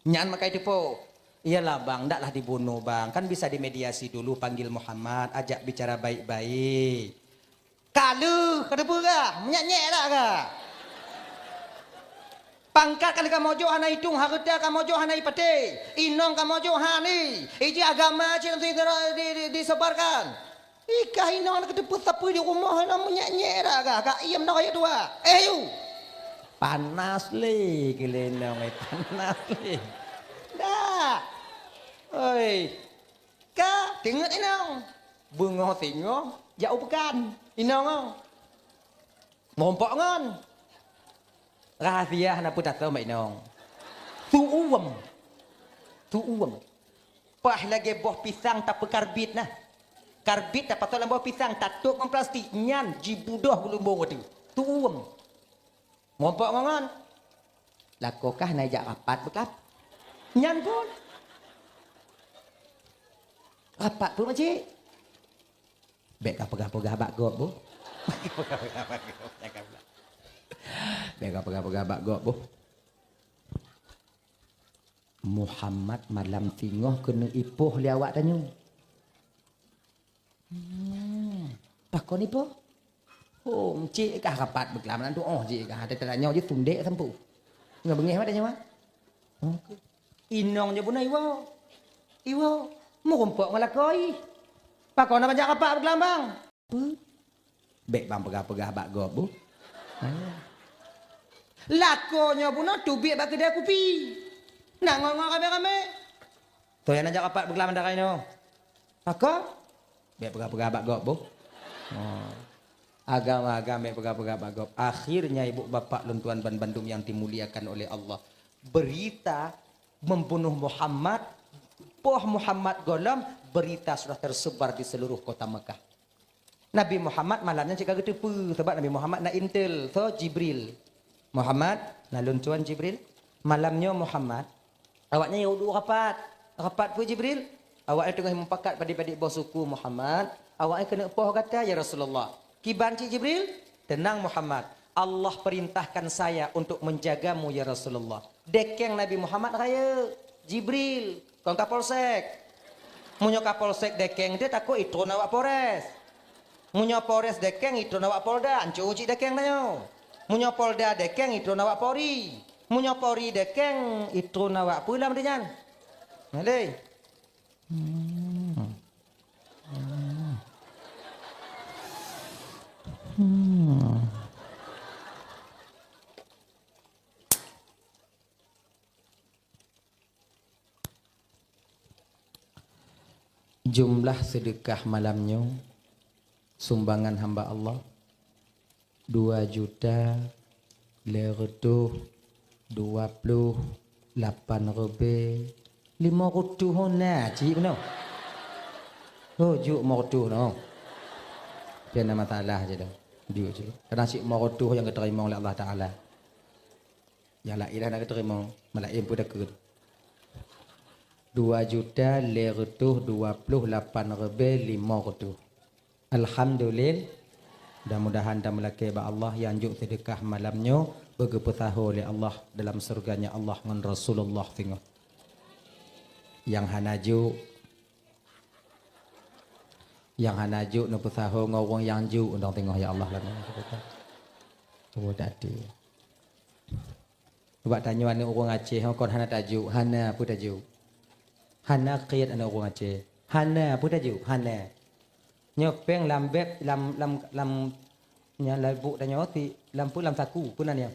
Nyan makajih teupeue. Iyalah, Bang, ndaklah dibunoe, Bang. Kan bisa dimediasi dulu, panggil Muhammad, ajak bicara baik-baik. Ka lheueh, ka teupeue kah? Meunyak-nyak dak kah? Pangkat ka lheueh kamoe jok hana itong, hareuta kamoe jok hana ipatéh, inong kamoe jok hana, iji agama cit di, di, di, disebarkan. Ih, kah inong hana kateupeue sapeue di rumoh, inong meunyak-nyak dak kah? Ka iem nong ayat dua. Eh, yu! Panas lé keu lé inong, eh, panas lé. Dak. Oi. Ka teungeut inong. Beungoh singoh jak u peukan. Inong oh. Meurumpok ngon. Rahasia hana peue tasoe bak inong. Su uem. Su uem. Paih lagée boh pisang tapeukarbit nah. Karbit tapasoe lam boh pisang, tatôb ngon plastik, nyan jibudoh geulumbong watée. Su uem. Meurumpok ngon, ngon. Lakoe kah na jak rapat beuklab. Nyan phon. Rapat phon, makcik. Bék ka peugah-peugah bak gob, boh. Bék ka peugah-peugah bak gob, boh. Muhammad malam singoh keuneuk ipoh lé awak tanyoe. Hmm. Pakon ipoh? Oh, cit kah rapat beuklab nan tu, oh, cit kah. Teutanyoe jih tundek sampue. Ngon beungéh mata nyawa. Oh. Inong nyoe bunoe iwoe. Iwoe. Meurumpok ngon lakoe. Pakon na banyak rapat beuklab, Bang? Peue? Bék bang peugah-peugah bak gob, bu. Lakoe nyoe bunoe teubiet bak keudè kupi. Na ngon-ngon ramé-ramé. Toh nyang na jak rapat beuglam darai nyoe. Pakon? Bék peugah-peugah bak gob, bu. Oh. Agam-agam bék peugah-peugah bak gob. Akhirnya, ibu bapak lôn tuan ban bandum yang dimuliakan oleh Allah, berita membunuh Muhammad, poh Muhammad gohlom, berita sudah tersebar di seluruh kota Mekah. Nabi Muhammad malam nyan cit ka geuteupeue, sabab Nabi Muhammad na intel, soe? Jibril. "Muhammad, na lôn tuan Jibril." Malam nyoe Muhammad, awaknyan yue duek rapat. Rapat peue Jibril? Awaknyan teungoh mupakat padit-padit boh suku, "Muhammad, awaknyan keuneuk poh gata, ya Rasulullah." "Kiban cit Jibril?" "Tenang Muhammad, Allah perintahkan saya untuk menjagamu, ya Rasulullah." Dekeng Nabi Muhammad rayeuk, Jibril, kon Kapolsek. Meunyoe Kapolsek dekeng teuh, takot itron awak Polres. Meunyoe Polres dekeng, itron awak Polda, anco cit dekeng tanyoe. Meunyoe Polda dekeng, itron awak Polri. Meunyoe Polri dekeng, itron awak peue lam teuh nyan? Nah, lé. Hmm. Hmm. Hmm. Jumlah seudeukah malam nyoe, sumbangan hamba Allah, dua juta lhèe reutôh dua ploh lapan ribèe limong reutôh. Oh, na cit bunoe. Oh, jok limong reutôh noh. Tiada masalah je dah. Jok je. Kadang cit limong reutôh nyang geuteurimong lé Allah Taala. Nyang laén hana geuteurimong, malaén pun takheun. Dua juta lhèe reutôh dua ploh lapan ribèe limong reutôh. Alhamdulillah. Mudah-mudahan tameulakèe bak Allah nyang jok seudeukah malam nyoe beugeupeusaho lé Allah dalam syurga-Nya Allah ngon Rasulullah singoh. Nyang hana jok, nyang hana jok neupeusaho ngon ureueng nyang jok, undang singoh ya Allah lah. Oh, tadi. Bak tanyoe aneuk ureueng Aceh, ho, kon hana tajok, hana peue tajok. Hana kriet aneuk ureueng Aceh. Hana peue tajok, hana. Nyoe péng lam bèk, lam, lam, lam, nyan lam buk tanyoe, si, lam peue, lam saku, peue nan nyan?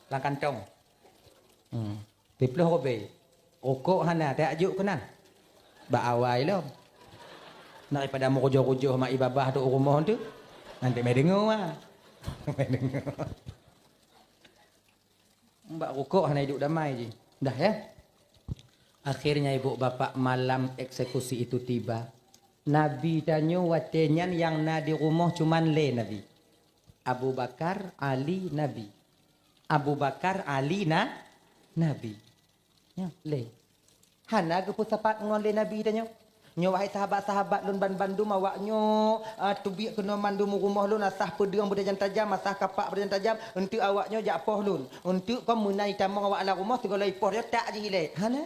Lam kantong. Hmm. Siplôh ribèe. Rukok hana, tajok keunan. Bak awai lom. Daripada meurujoh-rujoh mak i babah tu u rumoh tu. Nanti meudeungoe, ah. Meudeungoe. Bak rukok hana iduek damai jih. Dah, ya? Akhirnya, ibu bapak, malam eksekusi itu tiba. Nabi tanyoe watèe nyan nyang na di rumoh cuman lé Nabi. Abu Bakar, Ali, Nabi. Abu Bakar, Ali, na, Nabi. Nyoe lé. Hana geupeusapat ngon lé Nabi tanyoe. Nyoe wahai sahabat-sahabat lôn banmandum, awaknyoe, ah, teubiet keunoe mandum rumoh lôn, asah peudeueng beutajam-tajam, asah kapak beutajam-tajam, eunteuk awaknyoe jak poh lôn. Eunteuk kon meunan jitamong awak lam rumoh, sigohlom jipoh nyoe tak jih ilée. Hana.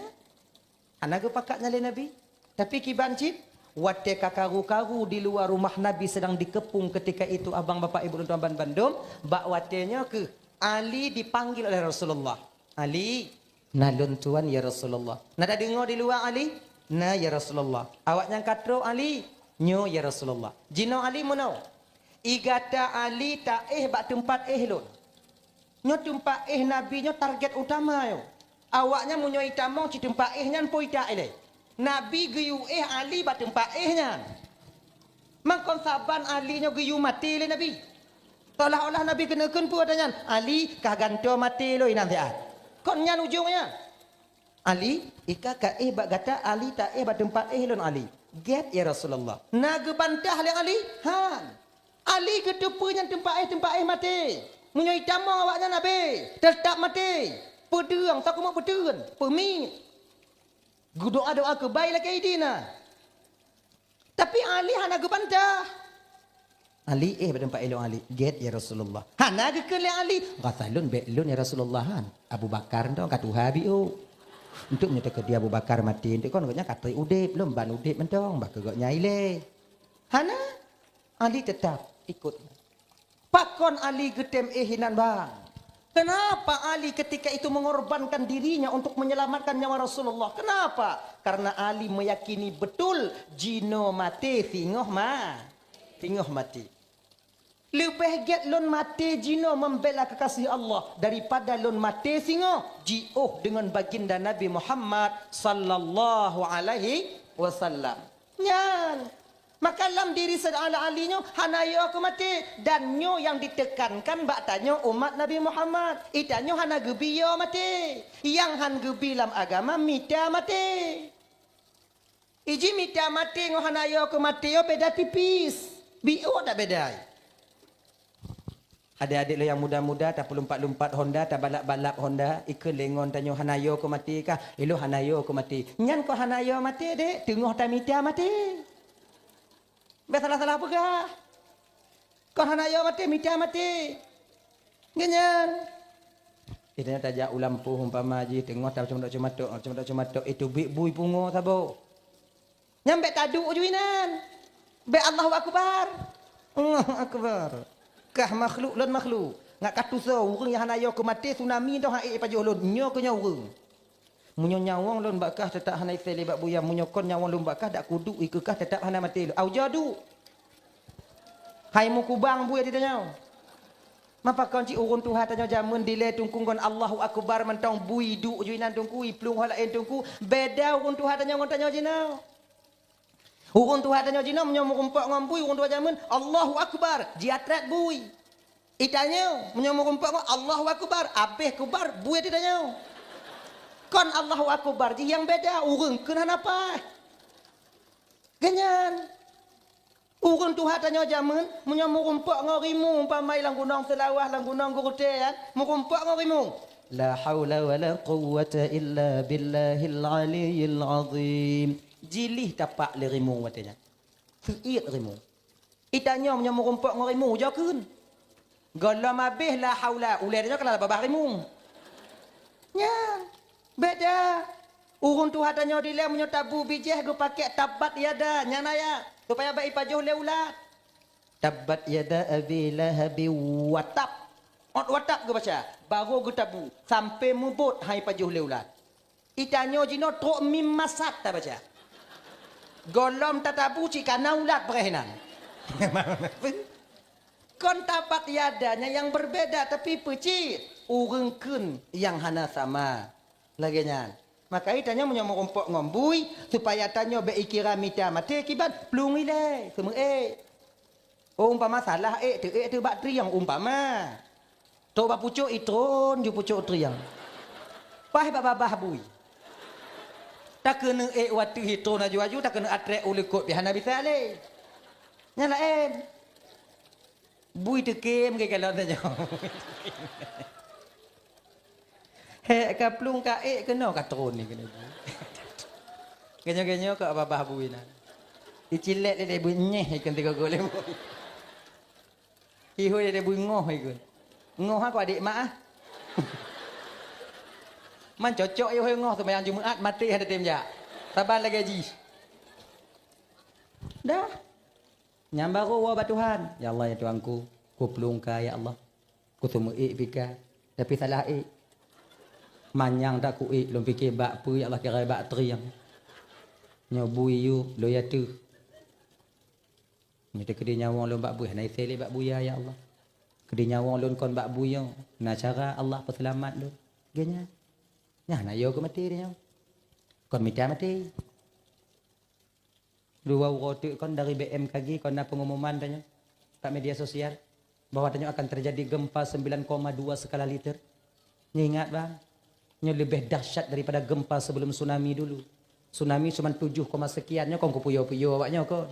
Hana geupakat nyan lé Nabi. Tapi kiban cit, watée ka karu-karu di luwa rumoh Nabi sedang dikepung ketika itu, abang bapak ibu lôn tuan banmandum, bak watée nyoe kheueh Ali dipanggil oleh Rasulullah. "Ali, na lôn tuan ya Rasulullah." "Na tadeungoe di luwa Ali?" "Na ya Rasulullah." "Awaknyan ka trok Ali?" "Nyoe ya Rasulullah." "Jinoe Ali meunoe?" "I gata Ali taéh bak teumpat éh lôn." Nyoe teumpat éh Nabi nyoe target utama nyoe. Awaknyan meunyoe jitamong cit teumpat éh nyan peue ita ilée. Nabi geuyue éh Ali bak teumpat éh nyan. Mangkon saban Ali nyoe geuyue maté lé Nabi. Seolah-olah Nabi keuneuk kheun peue watée nyan, "Ali, kah gantoe maté lôn inan siat." Kon nyan ujong nyan. "Ali, i ka ka éh bak gata, Ali taéh bak teumpat éh lôn Ali." "Gét ya Rasulullah." Na geubantah lé Ali? Han. Ali geuteupeue nyan teumpat éh, teumpat éh maté. Meunyoe jitamong awaknyan habéh, teutab maté. Peudeueng, sakumok peuteun, peumiet. Geudoá-doá keubai lakée idin na. Tapi Ali hana geubantah. "Ali, éh bak teumpat éh lôn Ali." "Gét ya Rasulullah." Hana geukheun lé Ali, "Rasa lôn bék lôn ya Rasulullah han. Abu Bakar nyoe ka tuha biôh. Eunteuk meunyoe teukeudi Abu Bakar maté, eunteuk kon gobnyan ka trép udép, lôn ban udép mantong, bah keu gobnyan ilée." Hana. Ali teutab ikot. Pakon Ali geutem éh inan bang? Kenapa Ali ketika itu mengorbankan dirinya untuk menyelamatkan nyawa Rasulullah? Kenapa? Karena Ali meyakini betul jinoe maté singoh ma-, singoh maté. Leubeh gét lôn maté jinoe membela kekasih Allah daripada lôn maté singoh jiôh deungon baginda Nabi Muhammad sallallahu alaihi wasallam. Nyan. Maka lam diri Saidina Ali nyoe hana yo keu maté, dan nyoe nyang ditekankan bak tanyoe umat Nabi Muhammad. Itanyoe hana geubi yo maté. Nyang han geubi lam agama mita maté. Iji mita maté ngon hana yo keu maté yo beda tipis. Biôh dak beda. Adék-adék lôn nyang muda-muda tapeulumpat-lumpat Honda, tabalap-balap Honda, ikheun lé ngon tanyoe hana yo keu maté kah? Ilôn hana yo keu maté. Nyan kon hana yo maté, Dek, teungoh tamita maté. Bék salah-salah peugah. Kon hana yo maté, mita maté. Ngon nyan. Itanyoe tajak u lampôh umpama jih teungoh taceumatok-ceumatok, ceumatok-ceumatok, itu biet bui pungo saboh. Nyan bék taduek ju inan. Bék Allahu Akbar. Allahu Akbar. Kah makhluk lôn makhluk. Ngat ka tusoe ureuëng nyang hana yo keu maté tsunami toh han ék ipajoh lôn. Nyoe keuh nyoe ureuëng. Meunyoe nyawöng lôn bak kah teutap hana isé lé bak buya, meunyoe kon nyawöng lôn bak kah dak kuduek ikeu kah teutap hana maté lôn. Au jadu. Hai meukubang bui di tanyoe. Mapa kon cit ureuëng tuha tanyoe jameun dilée teungku ngon Allahu Akbar mantong bui duek ju inan teungku, iplueng ho laén teungku, beda ureuëng tuha tanyoe ngon tanyoe jinoe. Ureuëng tuha tanyoe jinoe meunyoe meurumpok ngon bui ureuëng tuha jameun, Allahu Akbar, jiatrét bui. Itanyoe meunyoe meurumpok ngon Allahu Akbar, abéh kubar bui di tanyoe. Kon Allahu Akbar jih nyang beda, ureuëng kheun hana paih. Geuhnyan. Ureuëng tuha tanyoe jameun, meunyoe meurumpok ngon rimueng, umpama lam gunong Seulawah, lam gunong Geurutée nyan, meurumpok ngon rimueng. La haula wala quwwata illa billahil aliyyil azim. Jilih tapak lé rimueng watée nyan. Seuiet rimueng. Itanyoe meunyoe meurumpok ngon rimueng, ujoe kheun. Gohlom abéh la haula, ulée tanyoe keulah babah rimueng. Nyan, beda. Ureuëng tuha tanyoe dilée meunyoe tabu bijéh geupakée tabbat yada, nyan ayat, supaya bék ipajoh lé ulat. Tabbat yada abi lahabi wa tab. Ot wa tab geubaca, barô geutabu, sampoe mubot han ipajoh lé ulat. Itanyoe jinoe trok mim masat tabaca. Gohlom tatabu cit kana ulat preh inan. Kon tabbat yada nyan nyang berbeda, tapi peue cit ureuëng kheun nyang hana sama. Lagée nyan. Maka itanyoe meunyoe meurumpok ngon bui, supaya tanyoe bék ikira mita maté kiban, plueng ilée, seumeuék. Oh, umpama salah ék, teuék teuh bak trieng, umpama. Trok bak pucok itron ju pucok trieng. Paih bak babah bui. Takeuneuk ék wateuh itron aju-aju, takeuneuk atrek u likot pih hana bisa lé. Nyan laén. Bui teukem keu kalon tanyoe. Hék ka plueng ka ék keunoe ka tron ni keunoe. Geunyoe-geunyoe keu babah bui na. Icilek lé bui nyeh ikon tiga gol lé bui. Ihôi lé bui ngoh ikon. Ngoh aku adik mak ah. Man cocok ihôi ngoh seumayang Jumaat maté hana tem jak. Saban lagée jih. Dah. Nyang barô woe bak Tuhan, "Ya Allah, ya Tuhanku, kuplueng ka, ya Allah. Kuseumeuk ék pih ka, tapi salah ék. Manyang that kuék, lôn pike bak peue, ya Allah, kira bak trieng. Nyoe bui yue, lôn yateuh. Nyoe teukeudi nyawöng lôn bak bui, hana isé lé bak buya, ya Allah. Keudi nyawöng lôn kon bak bui nyoe, na cara Allah peuseulamat lôn." Geuhnyan. Nyan na yo keu maté nyoe. Kon mita maté. Dua uroe teuk kon dari B M K G kon na pengumuman tanyoe bak media sosial bahwa tanyoe akan terjadi gempa sembilan koma dua skala Richter. Nyoe ingat bang, nyoe leubeh dahsyat daripada gempa sebelum tsunami dulu. Tsunami cuma tujuh koma sekian, nyoe kon kupuyo-puyo awak nyoe kon.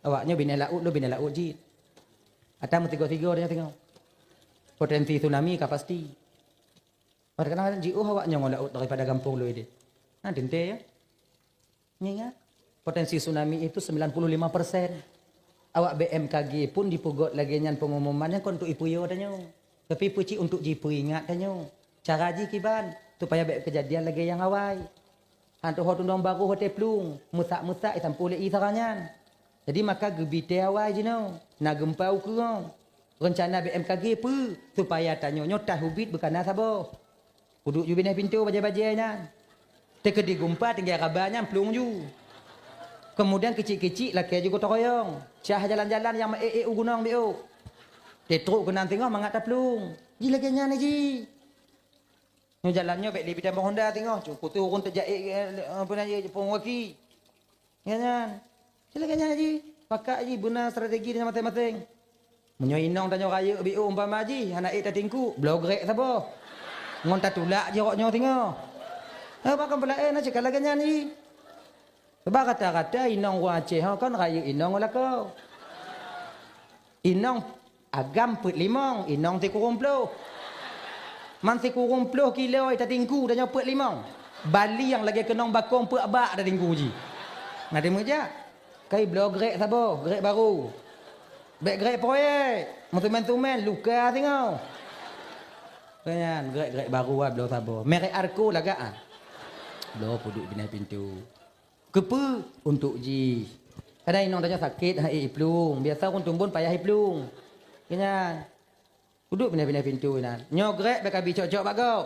Awak nyoe binéh laôt, lôn binéh laôt jih. Ata meusigoe-sigoe tanyoe tengok. Potensi tsunami ka pasti. Padahai kadang-kadang jiôh awak nyoe ngon laôt daripada gampông lôn idéh. Nah, teuntée ya. Ingat, potensi tsunami itu sembilan puluh lima persen. Awak B M K G pun dipeugöt lagée nyan pengumuman nyan kon untuk ipuyo tanyoe. Tapi peucit untuk jipeuingat tanyoe. Cara jih kiban, supaya bék keujadian lagée nyang awai. Hantoh ho tunong barô watée plueng, meusak-meusak isampoe lé ie sara nyan. Jadi maka geubi tée awai jinoe, na geumpa ukeue. Reuncana B M K G peue? Supaya tanyoe nyoe tahubiet beukana saboh. Kuduek ju binéh pintoe bajée-bajée nyan. Teukeudi geumpa tinggai raba nyan plueng ju. Keumudian keucik-keucik lakée ju gotong royong. Cah jalan-jalan nyang meuék-ék u gunong biôh. Teutrok keunan singoh mangat taplueng. Jih lagée nyan jih. Nyoe jalan nyoe bék lé bidan Honda singoh. Cukôp teuh ureuëng teujaék, eh, apa na jih, pengwaki. Nyan, nyan. Sila nyan jih. Pakak jih beuna strategi nyan maséng-maséng. Meunyoe inong tanyoe rayeuk biôh umpama jih, hana ék tatingkuk, bloe grek saboh. Ngon tatulak jih rot nyoe singoh. Eh, pakon peulaén na cit ka lagée nyan jih. Sebab rata-rata inong ureuëng Aceh ho kon rayeuk inong ngon lakoe. Inong agam peuet limong, inong sikureueng ploh. Man sikureueng ploh kilo tatingkuk tanyoe peuet limong. Bali nyang lagée keunong bakong peuet bak tatingkuk jih. Na teumeujak. Kai bloe grek saboh, grek barô. Bék grek proyek, meutumen-tumen, luka singoh. Nyan, grek-grek barô ah bloe saboh. Merek Arco lagak ah. Bloe peuduek binéh pintoe. Keupeue? Untuk jih. Kadang inong tanyoe sakét, han ék iplueng. Biasa ureuëng tumbon payah iplueng. Keu nyan. Kuduek pinah-pinah pintoe inan. Nyoe grek bèk ka bi cok-cok bak gob.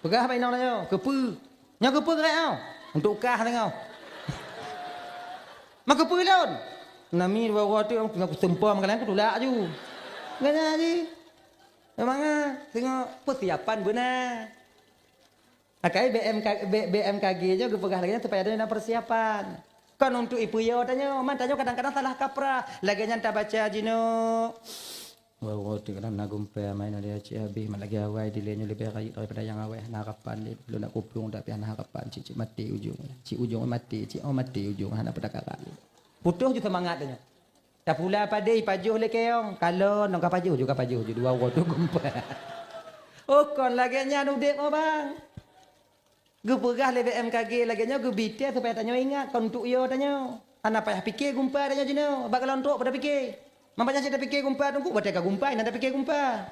Peugah bak inong tanyoe, "Keupeue?" "Nyoe keupeue grek nyoe?" "Untuk kah tanyoe." "Ma keupeue lôn?" "Nami dua uroe teuk na kuseumpa meukalan kutulak aju." Nyan jih. Memang ah, tengok persiapan beuna. Akai B M K, B-, B M K G nyoe geupeugah lagèe nyan supaya droeneuh na persiapan. Kon untuk ipeuyô tanyoe, man tanyoe kadang-kadang salah kaprah. Lagèe nyan tabaca jinoe. Wah, wah, teuk kadang na gumpa main ada cik habéh, mat lagèe awai dilèe nyoe leubeh rayeuk daripada nyang awai, hana harapan lé. Lôn nak kuplueng tapi hana harapan, cik, cik maté ujong. Cik ujong maté, cik oh maté ujong, hana peudakaran lé. Putôh ju seumangat tanyoe. Tapula padé ipajoh lé keuong, kalon, nong kapajoh ju, kapajoh ju, dua uroe tu gumpa. Oh, kon lagèe nyan udép, oh, bang. Geupeugah lé B M K G lagèe nyoe, geubitèe supaya tanyoe ingat, kon untuk yo tanyoe. Hana payah piké gumpa tanyoe jinoe, bak kalon trok pada piké. Mambak nyan cit tapiké gumpa teungku, watèe ka gumpa, inan tapiké gumpa.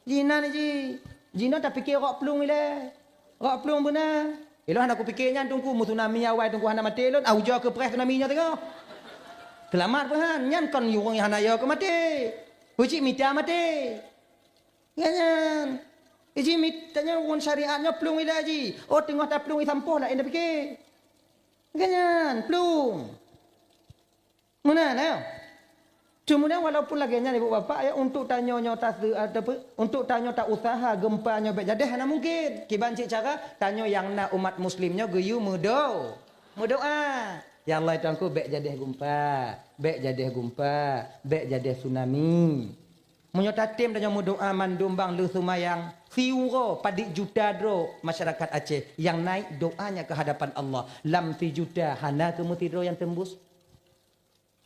Jinan jih. Jinoe tapiké rok plueng ilèe. Rok plueng beuna. Ilôn hana kupiké nyan teungku, meu tsunami awai teungku hana maté lôn, ah, ujoe keu preh tsunami nyoe teungoh. Seulamat peuhan, nyan kon ureueng nyang hana yo keu maté. Peucit mita maté. Nyan nyan. Iji mit-, tanyoe ureueng syariat nyoe plueng ilèe jih. Oh, teungoh taplueng isampoh laén tapiké. Nyan nyan, plueng. Meunan, eh. Keumudian, walaupun lagèe nyan, ibu bapak, ya, untuk tanyoe nyoe tase-, ataupun untuk tanyoe ta usaha gempa nyoe bèk jadèh, hana mungkin. Kiban cit cara, tanyoe nyang na umat muslim nyoe geuyue meudo-, meudoa. Ya Allah, ya Tuhanku, bèk jadèh gempa, bèk jadèh gempa, bèk jadèh tsunami. Meunyoe tatem tanyoe meudoa mandum bang lheueh seumayang, siuroe padit juta droe masyarakat Aceh nyang naik doanya ke hadapan Allah, lam sijuta hana keu meusidroe nyang teumbus.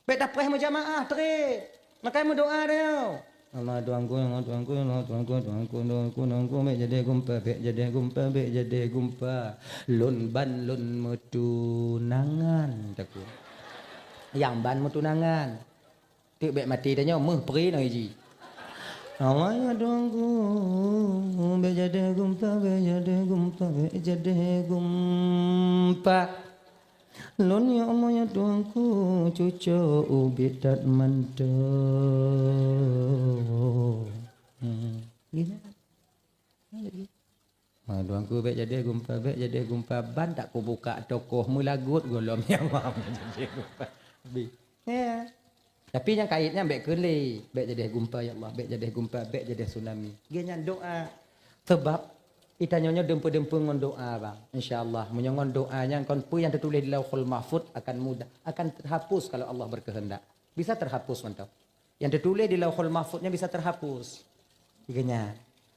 Bèk tapreh meujamaah trép. Makajih meudoa tanyoe. Allah tuanku, Allah tuanku, Allah tuanku, tuanku, tuanku, tuanku, bèk jadi gumpa, bèk jadi gumpa, bèk jadi gumpa. Lôn ban lôn meutunangan, takheun. Nyang ban meutunangan. Teuk bèk maté tanyoe, meuh pri nyoe ji. Allah ya tuanku, bèk jadi gumpa, bèk jadi gumpa, bèk jadi gumpa. Lôn ya Allah ya tuanku, cucok ubit that mantong. Hmm. Gila. Ha, tuanku bèk jadi gumpa, bèk jadi gumpa ban tak kubuka toko meulagot gohlom ya Allah jadi gumpa. Bi. Ya. Tapi nyang kait nyan bèk keu lé, bèk jadi gumpa ya Allah, bèk jadi gumpa, bèk jadi tsunami. Geuh nyan doa. Sebab itanyoe deumpeu-deumpeu ngon doa bang. Insya Allah meunyoe ngon doa nyan kon peue nyang teutuléh di Lauhul Mahfuz akan mudah, akan terhapus kalau Allah berkehendak. Bisa terhapus mantong. Nyang teutuléh di Lauhul Mahfuz nyan bisa terhapus. Geuh nyan.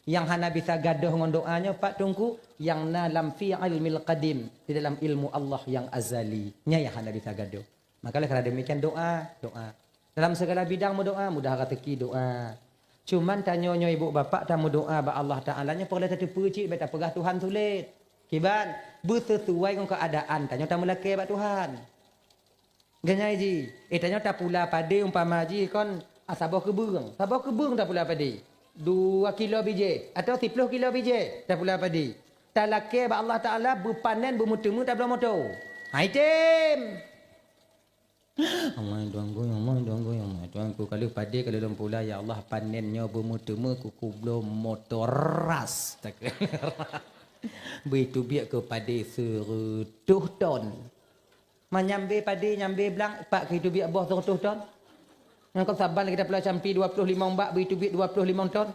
Nyang hana bisa gadôh ngon doa nyoe pat teungku, nyang na lam fi ilmil qadim, di dalam ilmu Allah nyang azali. Nyan nyang hana bisa gadôh. Maka lé karena demikian doa, doa. Dalam segala bidang meudoa, mudah rezeki doa. Cuman tanyoe nyoe ibu bapak tameudoa bak Allah Taala nyoe peureulèe tateupeue cit, bèk tapeugah Tuhan sulet. Kiban, beusesuai ngon keuadaan tanyoe tameulakèe bak Tuhan. Geuh nyan ji, eh tanyoe tapula padé umpama ji kon, ah, saboh keubeung. Saboh keubeung tapula padé. Dua kilo bijèh atau siploh kilo bijèh tapula padé. Talakèe bak Allah Taala beupanen beumeuteumé tabloe moto. Hai tem. Allah tuanku, ya Allah tuanku, ya Allah tuanku. Kalau padé kalau lôn pula ya Allah panen nyoe beumeuteumé kukubloe moto ras. Beuteubiet keu padé seureutôh ton. Manyambe padé, nyambe blang, pat keu teubiet boh seureutôh ton. Ngon kon saban lagèe tapula campi dua ploh limong bak, beuteubiet dua ploh limong ton.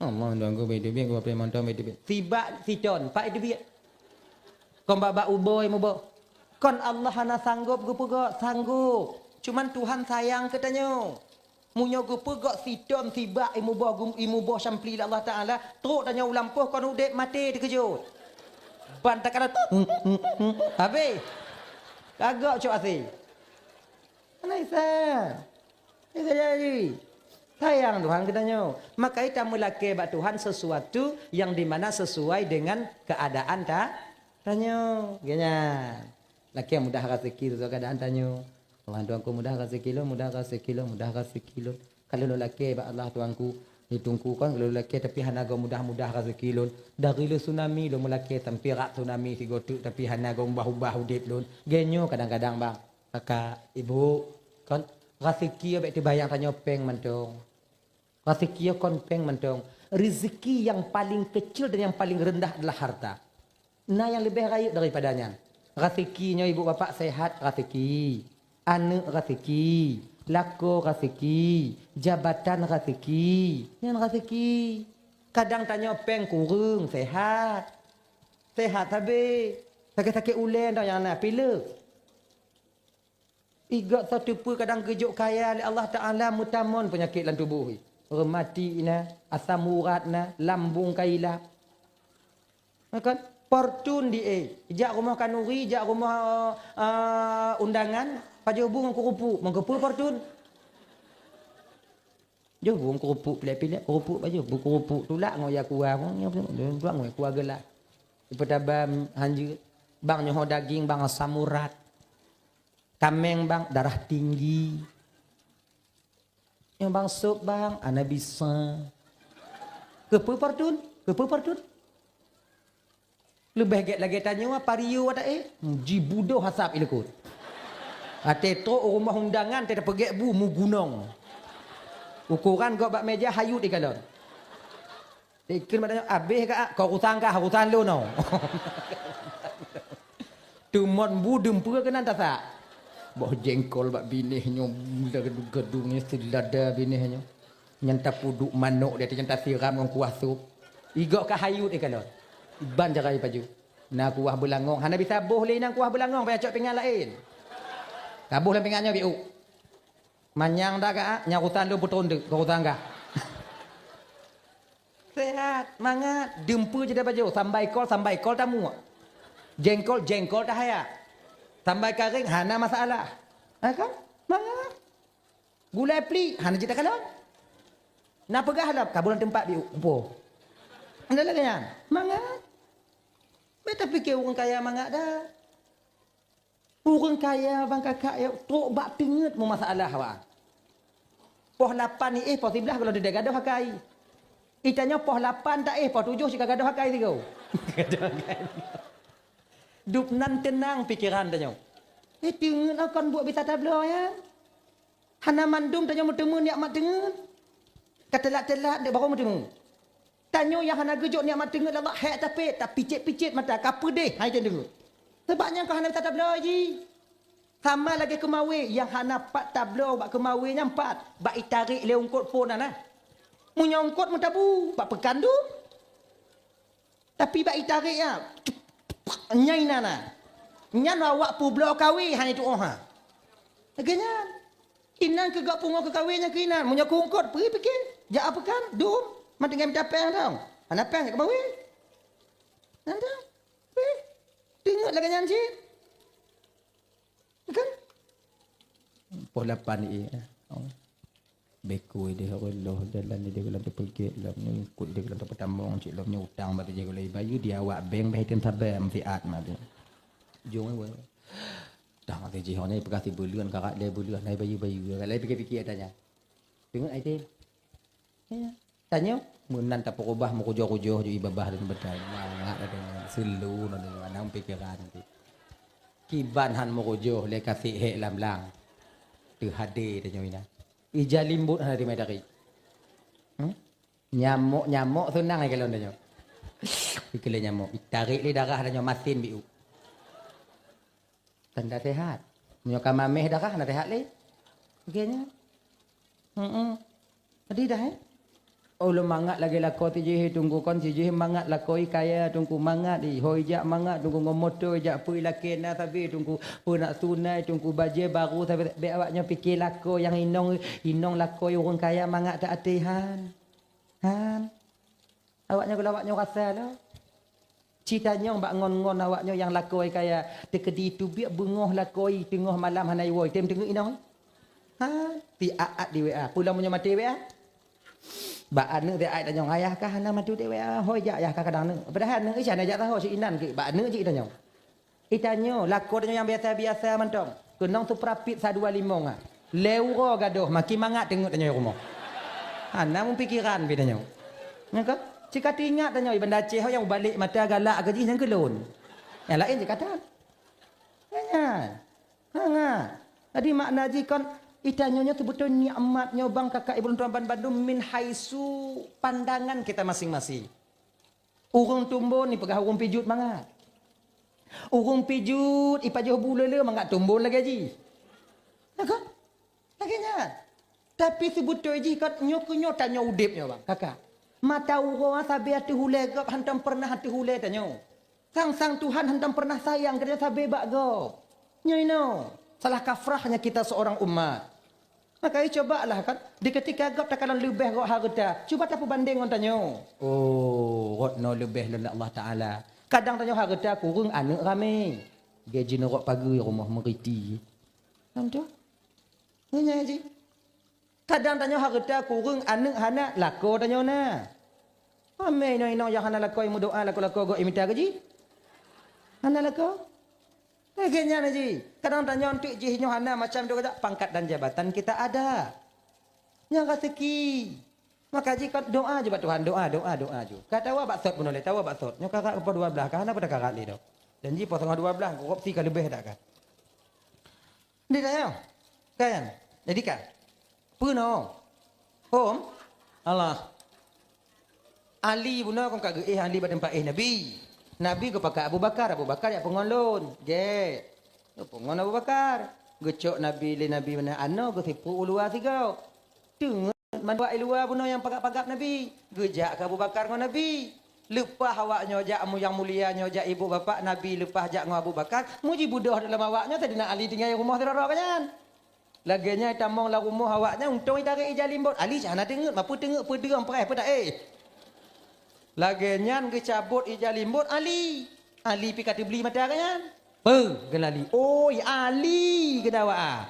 Allah tuanku, beuteubiet dua ploh limong ton, beuteubiet. Sibak siton, pat teubiet. Kon bak-bak uboi muboh. Kon Allah hana sanggop geupeugok, sanggop. Cuman Tuhan sayang keu tanyoe. Meunyoe geupeugok siton sibak imuboh gum-, imuboh sampli lé Allah Taala, trok tanyoe u lampôh kon udép maté teukeujot. Ban takana habéh. Kagok cok asé. Hana bisa. Bisa jadi. Sayang Tuhan keu tanyoe. Maka ita meulakèe bak Tuhan sesuatu yang di mana sesuai dengan keadaan ta-, tanyoe. Geuh nyan. Lakèe mudah raseuki sesuai keadaan tanyoe. Allah tuanku mudah raseuki lôn, mudah raseuki lôn, mudah raseuki lôn. Kalau lôn lakèe bak Allah tuanku, di teungku kon kalau lôn lakèe tapi hana goh mudah-mudah raseuki lôn. Dari lé tsunami lôn meulakèe sampai rak tsunami sigoe teuk tapi hana goh ubah-ubah udép lôn. Geuh nyoe kadang-kadang bang, kakak, ibu, kon raseuki bèk teubayang tanyoe pèng mantong. Raseuki kon pèng mantong. Rezeki yang paling kecil dan yang paling rendah adalah harta. Na nyang leubeh rayeuk daripada nyan. Raseuki nyoe ibu bapak sehat raseuki, aneuk raseuki, lakoe raseuki, jabatan raseuki. Nyan raseuki. Kadang tanyoe pèng kureueng sehat. Sehat sabe. Sakét-sakét ulèe nyoe nyang na pileuk. Igoe soe teupeue kadang geujok kaya lé Allah Taala meutamon peunyakét lam tuboh. Reumati na, asam urat na, lambung ka ilap. Kan? Fortun di eh, jak rumoh kanuri, jak rumoh, eh, undangan, pajoh bu ngon keurupuk, meukeupeu fortun. Joh bu ngon keurupuk pilek-pilek, keurupuk pajoh bu keurupuk tulak ngon ya kuah, tulak ngon kuah geulak. Ipeutaba hanjeuet, bang nyoe daging, bang asam urat. Kaméng bang darah tinggi. Nyang bang sop bang, ana bisa. Keupeue fortun? Keupeue fortun? Leubeh gét lagèe tanyoe apa riu watak eh? Jibudoh asap ilikot. Até trok u rumoh undangan teupeugét bu mugunong. Ukoran gok bak meja hayut ikalon. Ikheun mak tanyoe, "Abéh ka, ka urusan kah, urusan lôn oh." Teumon bu deumpeu keunan tasak. Boh jengkol bak binéh nyoe, gedung-gedung nyoe, seulada binéh nyoe. Nyan tapuduk manok di ateueh nyan tasiram ngon kuah sop. Igok ka hayut ikalon. Ban jarai paju. Na kuah beulangong, hana bisa boh lé nyan kuah beulangong, payah cok pingan laén. Taboh lam pingan nyoe biuk. Manyang dah ka, nyang urusan lôn putron deuk, ka urusan kah. Sehat, mangat, deumpeu jeuet bajoe, sambai kol, sambai kol tamuek. Jengkol, jengkol tahayat. Sambai karéng, hana masalah. Ha kan? Mangat. Gulai plik, hana jeuet takalon. Na peugah lom, ka bulan teumpat biuk, upo. Ada lagèe nyan. Mangat. Beta pikir ureueng kaya mangat dah. Ureueng kaya bang kakak ya, trok bak teungeut meumasalah awak. Poh lapan iéh, poh siblaih kalau tidak gadoh akai. Itanyoe poh lapan tak éh, poh tujoh cit ka gadoh akai sigoe. Gadoh akai. Dub nan teunang pikeran tanyoe. Eh, teungeut kon buet bisa tabloe nyan. Hana mandum tanyoe meuteumé nikmat teungeut. Ka teulat-teulat dek baru meuteumé. Tanyoe nyang hana geujok nikmat teungeut Allah, hék tapét, tapicét-picét mata, ka peudeh hai teungeut. Sabab nyan ka hana bisa tabloe jih. Sama lagèe keumawe, nyang hana pat tabloe bak keumawe nyan pat, bak itarek lé eungkôt phon na. Meunyoe eungkôt meutabu, bak peukan dum. Tapi bak itarek nyan, nyan inan na. Nyan awak peubloe kawé hana tuoh ha. Lagèe nyan. Inan keu gop pungo keu kawé nyan keu inan. Meunyoe keu eungkôt, peue pike? Jak peukan, dum. Mantong ngon mita péng dong. Hana péng jak keumawe. Nyan dong. Weh. Teungeut lagèe nyan cit. Kan? Poh lapan iéh. Oh. Beko ideh Allah jalan ideh lam teupeugét lom nyoe, ikot ideh lam teupeutamong cit lom nyoe, utang bak teujaga lé bayeue di awak bank beh tem saban siat mati. Jong ai weh. Dah mati jih nyoe peugah sibuleuen karat lé buleuen hai bayeue-bayeue. Lai pikir-pikir tanya. Teungeut ai tem. Ya. Tanyoe meunan tapeureubah meukujoh-kujoh ju ibabah dan beutôi. Mangat ada dengan selu na dengan anang pikeran tu. Kiban han meukujoh lé kasih hék lam lang. Teuhadé tanyoe inan. Ija limbot hana teumé tarék. Hmm? Nyamok-nyamok seunang ai kalon tanyoe. Ikele nyamok, itarék lé darah tanyoe masin biu. Tanda sehat. Meunyoe ka mameh darah hana sehat lé. Oke nya. Hmm. Jadi dah eh. Oh, lôn mangat lagèe lakoe sijih Teungku kon sijih mangat lakoe kaya Teungku mangat i hôi jak mangat Teungku ngon moto jak peue lakèe na sabe Teungku peue nak sunai Teungku bajèe baru sabe bèk awak nyoe pike lakoe nyang inong inong lakoe ureueng kaya mangat tak até han. Han. Awak nyoe kalau awak nyoe rasa lah. Cita nyong bak ngon-ngon awak nyoe nyang lakoe kaya teukeudi teubiet beungoh lakoe teungoh malam hana iwoe tem teungeut inong. Ha, ti aat di W A. Pulang meunyoe maté W A. Bak aneuk ti aat tanyong ayah kah hana maté di W A. Hoi jak ayah kah kadang aneuk. Padahai aneuk Isya na jak tahu si inan ke bak aneuk cit tanyong. Itanyoe lakoe tanyoe nyang biasa-biasa mantong. Keunong suprapit sa dua limong ah. Lé uroe gadoh makin mangat teungeut tanyoe rumoh. Hana meupikiran pi tanyoe. Nyan ka? Cika teuingat tanyoe Banda Aceh nyang ubalek mata galak keu jih nyang keulon. Nyang laén cika tan. Nyan. Hangat. Jadi makna jih kon itanyoe nyoe teubeutôi nikmat nyoe bang kakak ibu lôn tuan ban bandum min haisu pandangan kita masing-masing. Ureuëng tumbon ipeugah ureuëng pijut mangat. Ureuëng pijut ipajoh bu lele mangat tumbon lagée jih. Na kon? Lagée nyan. Tapi seubeutôi jih kon nyoe keu nyoe tanyoe udeb nyoe bang, kakak. Mata uroe sabe ateueh ulée gob hantom peureunah ateueh ulée tanyoe. Sang-sang Tuhan hantom peureunah sayang keu tanyoe sabe bak gob. Nyoe inoe salah kafrahnya kita seorang umat. Maka cobalah kan, di ketika gob takalon leubeh rot hareuta, cuba tapeubandeng ngon tanyoe. Oh, rot noe leubeh lom lé Allah Taala. Kadang tanyoe hareuta kureueng aneuk ramé. Gaji neurok pageue rumoh meuriti. Namtu? Nyan jih. Kadang tanyoe hareuta kureueng aneuk hana lakoe tanyoe na. Amé inong-inong nyang hana lakoe meudoa lakoe-lakoe gob imita gaji? Hana lakoe? Lagée nyan jih. Kadang tanyoe anteuk jih nyoe hana macam tu kata pangkat dan jabatan kita ada. Nyang raseuki. Maka jih ka doa je bak Tuhan, doa, doa, doa je. Ka tawa bak sot bunoe lé, tawa bak sot. Nyoe karat poh dua belas ka hana pada karat lé dah. Dan jih poh dua belas korupsi ka leubeh dak ka. Di tanyoe. Kan? Jadi kan? Peunoh. Hom. Allah. Ali bunoe kon ka geuéh Ali bak teumpat éh Nabi. Nabi geupakat Abu Bakar, Abu Bakar jak peungon lôn. Gét. Geupeungon Abu Bakar. Geucok Nabi lé Nabi meunan anoe geusipeuek u luwa sigoe. Teungeut mandua i luwa bunoe nyang pagab-pagab Nabi. Geujak keu Abu Bakar ngon Nabi. Leupah awak nyoe jak mu nyang mulia nyoe jak ibu bapak Nabi leupah jak ngon Abu Bakar. Muji budoh dalam awak nyoe Saidina Ali tinggai rumoh sidroe-droe nyan. Lagée nyan itamong lam rumoh awaknyan untông itarek ija limbot. Ali cit hana teungeut, mapeue teungeut peudeueng preh peue taéh. Lagée nyan geucabot ija limbot Ali. Ali pi ka teubli mata geuh nyan. Peue geulali? Oi, Ali geudawa.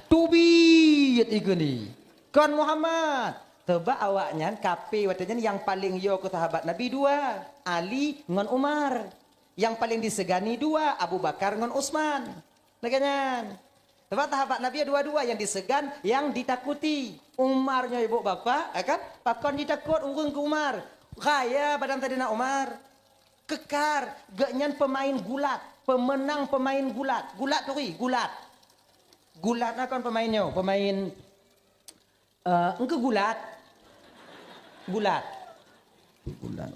Teubiet ikeu ni. Kon Muhammad. Teuba awaknyan kape watée nyan nyang paleng yo keu sahabat Nabi dua, Ali ngon Umar. Nyang paleng disegani dua, Abu Bakar ngon Utsman. Lagée nyan. Teuba sahabat Nabi dua-dua nyang disegan, nyang ditakuti. Umar nyoe ibu bapak, ya kan? Pakon jitakot ureuëng keu Umar? Kaya badan Saidina Umar. Kekar, geuhnyan pemain gulat, pemenang pemain gulat. Gulat turi, gulat. Gulat na kon pemain nyoe, pemain, eh, engke gulat. Gulat. Gulat.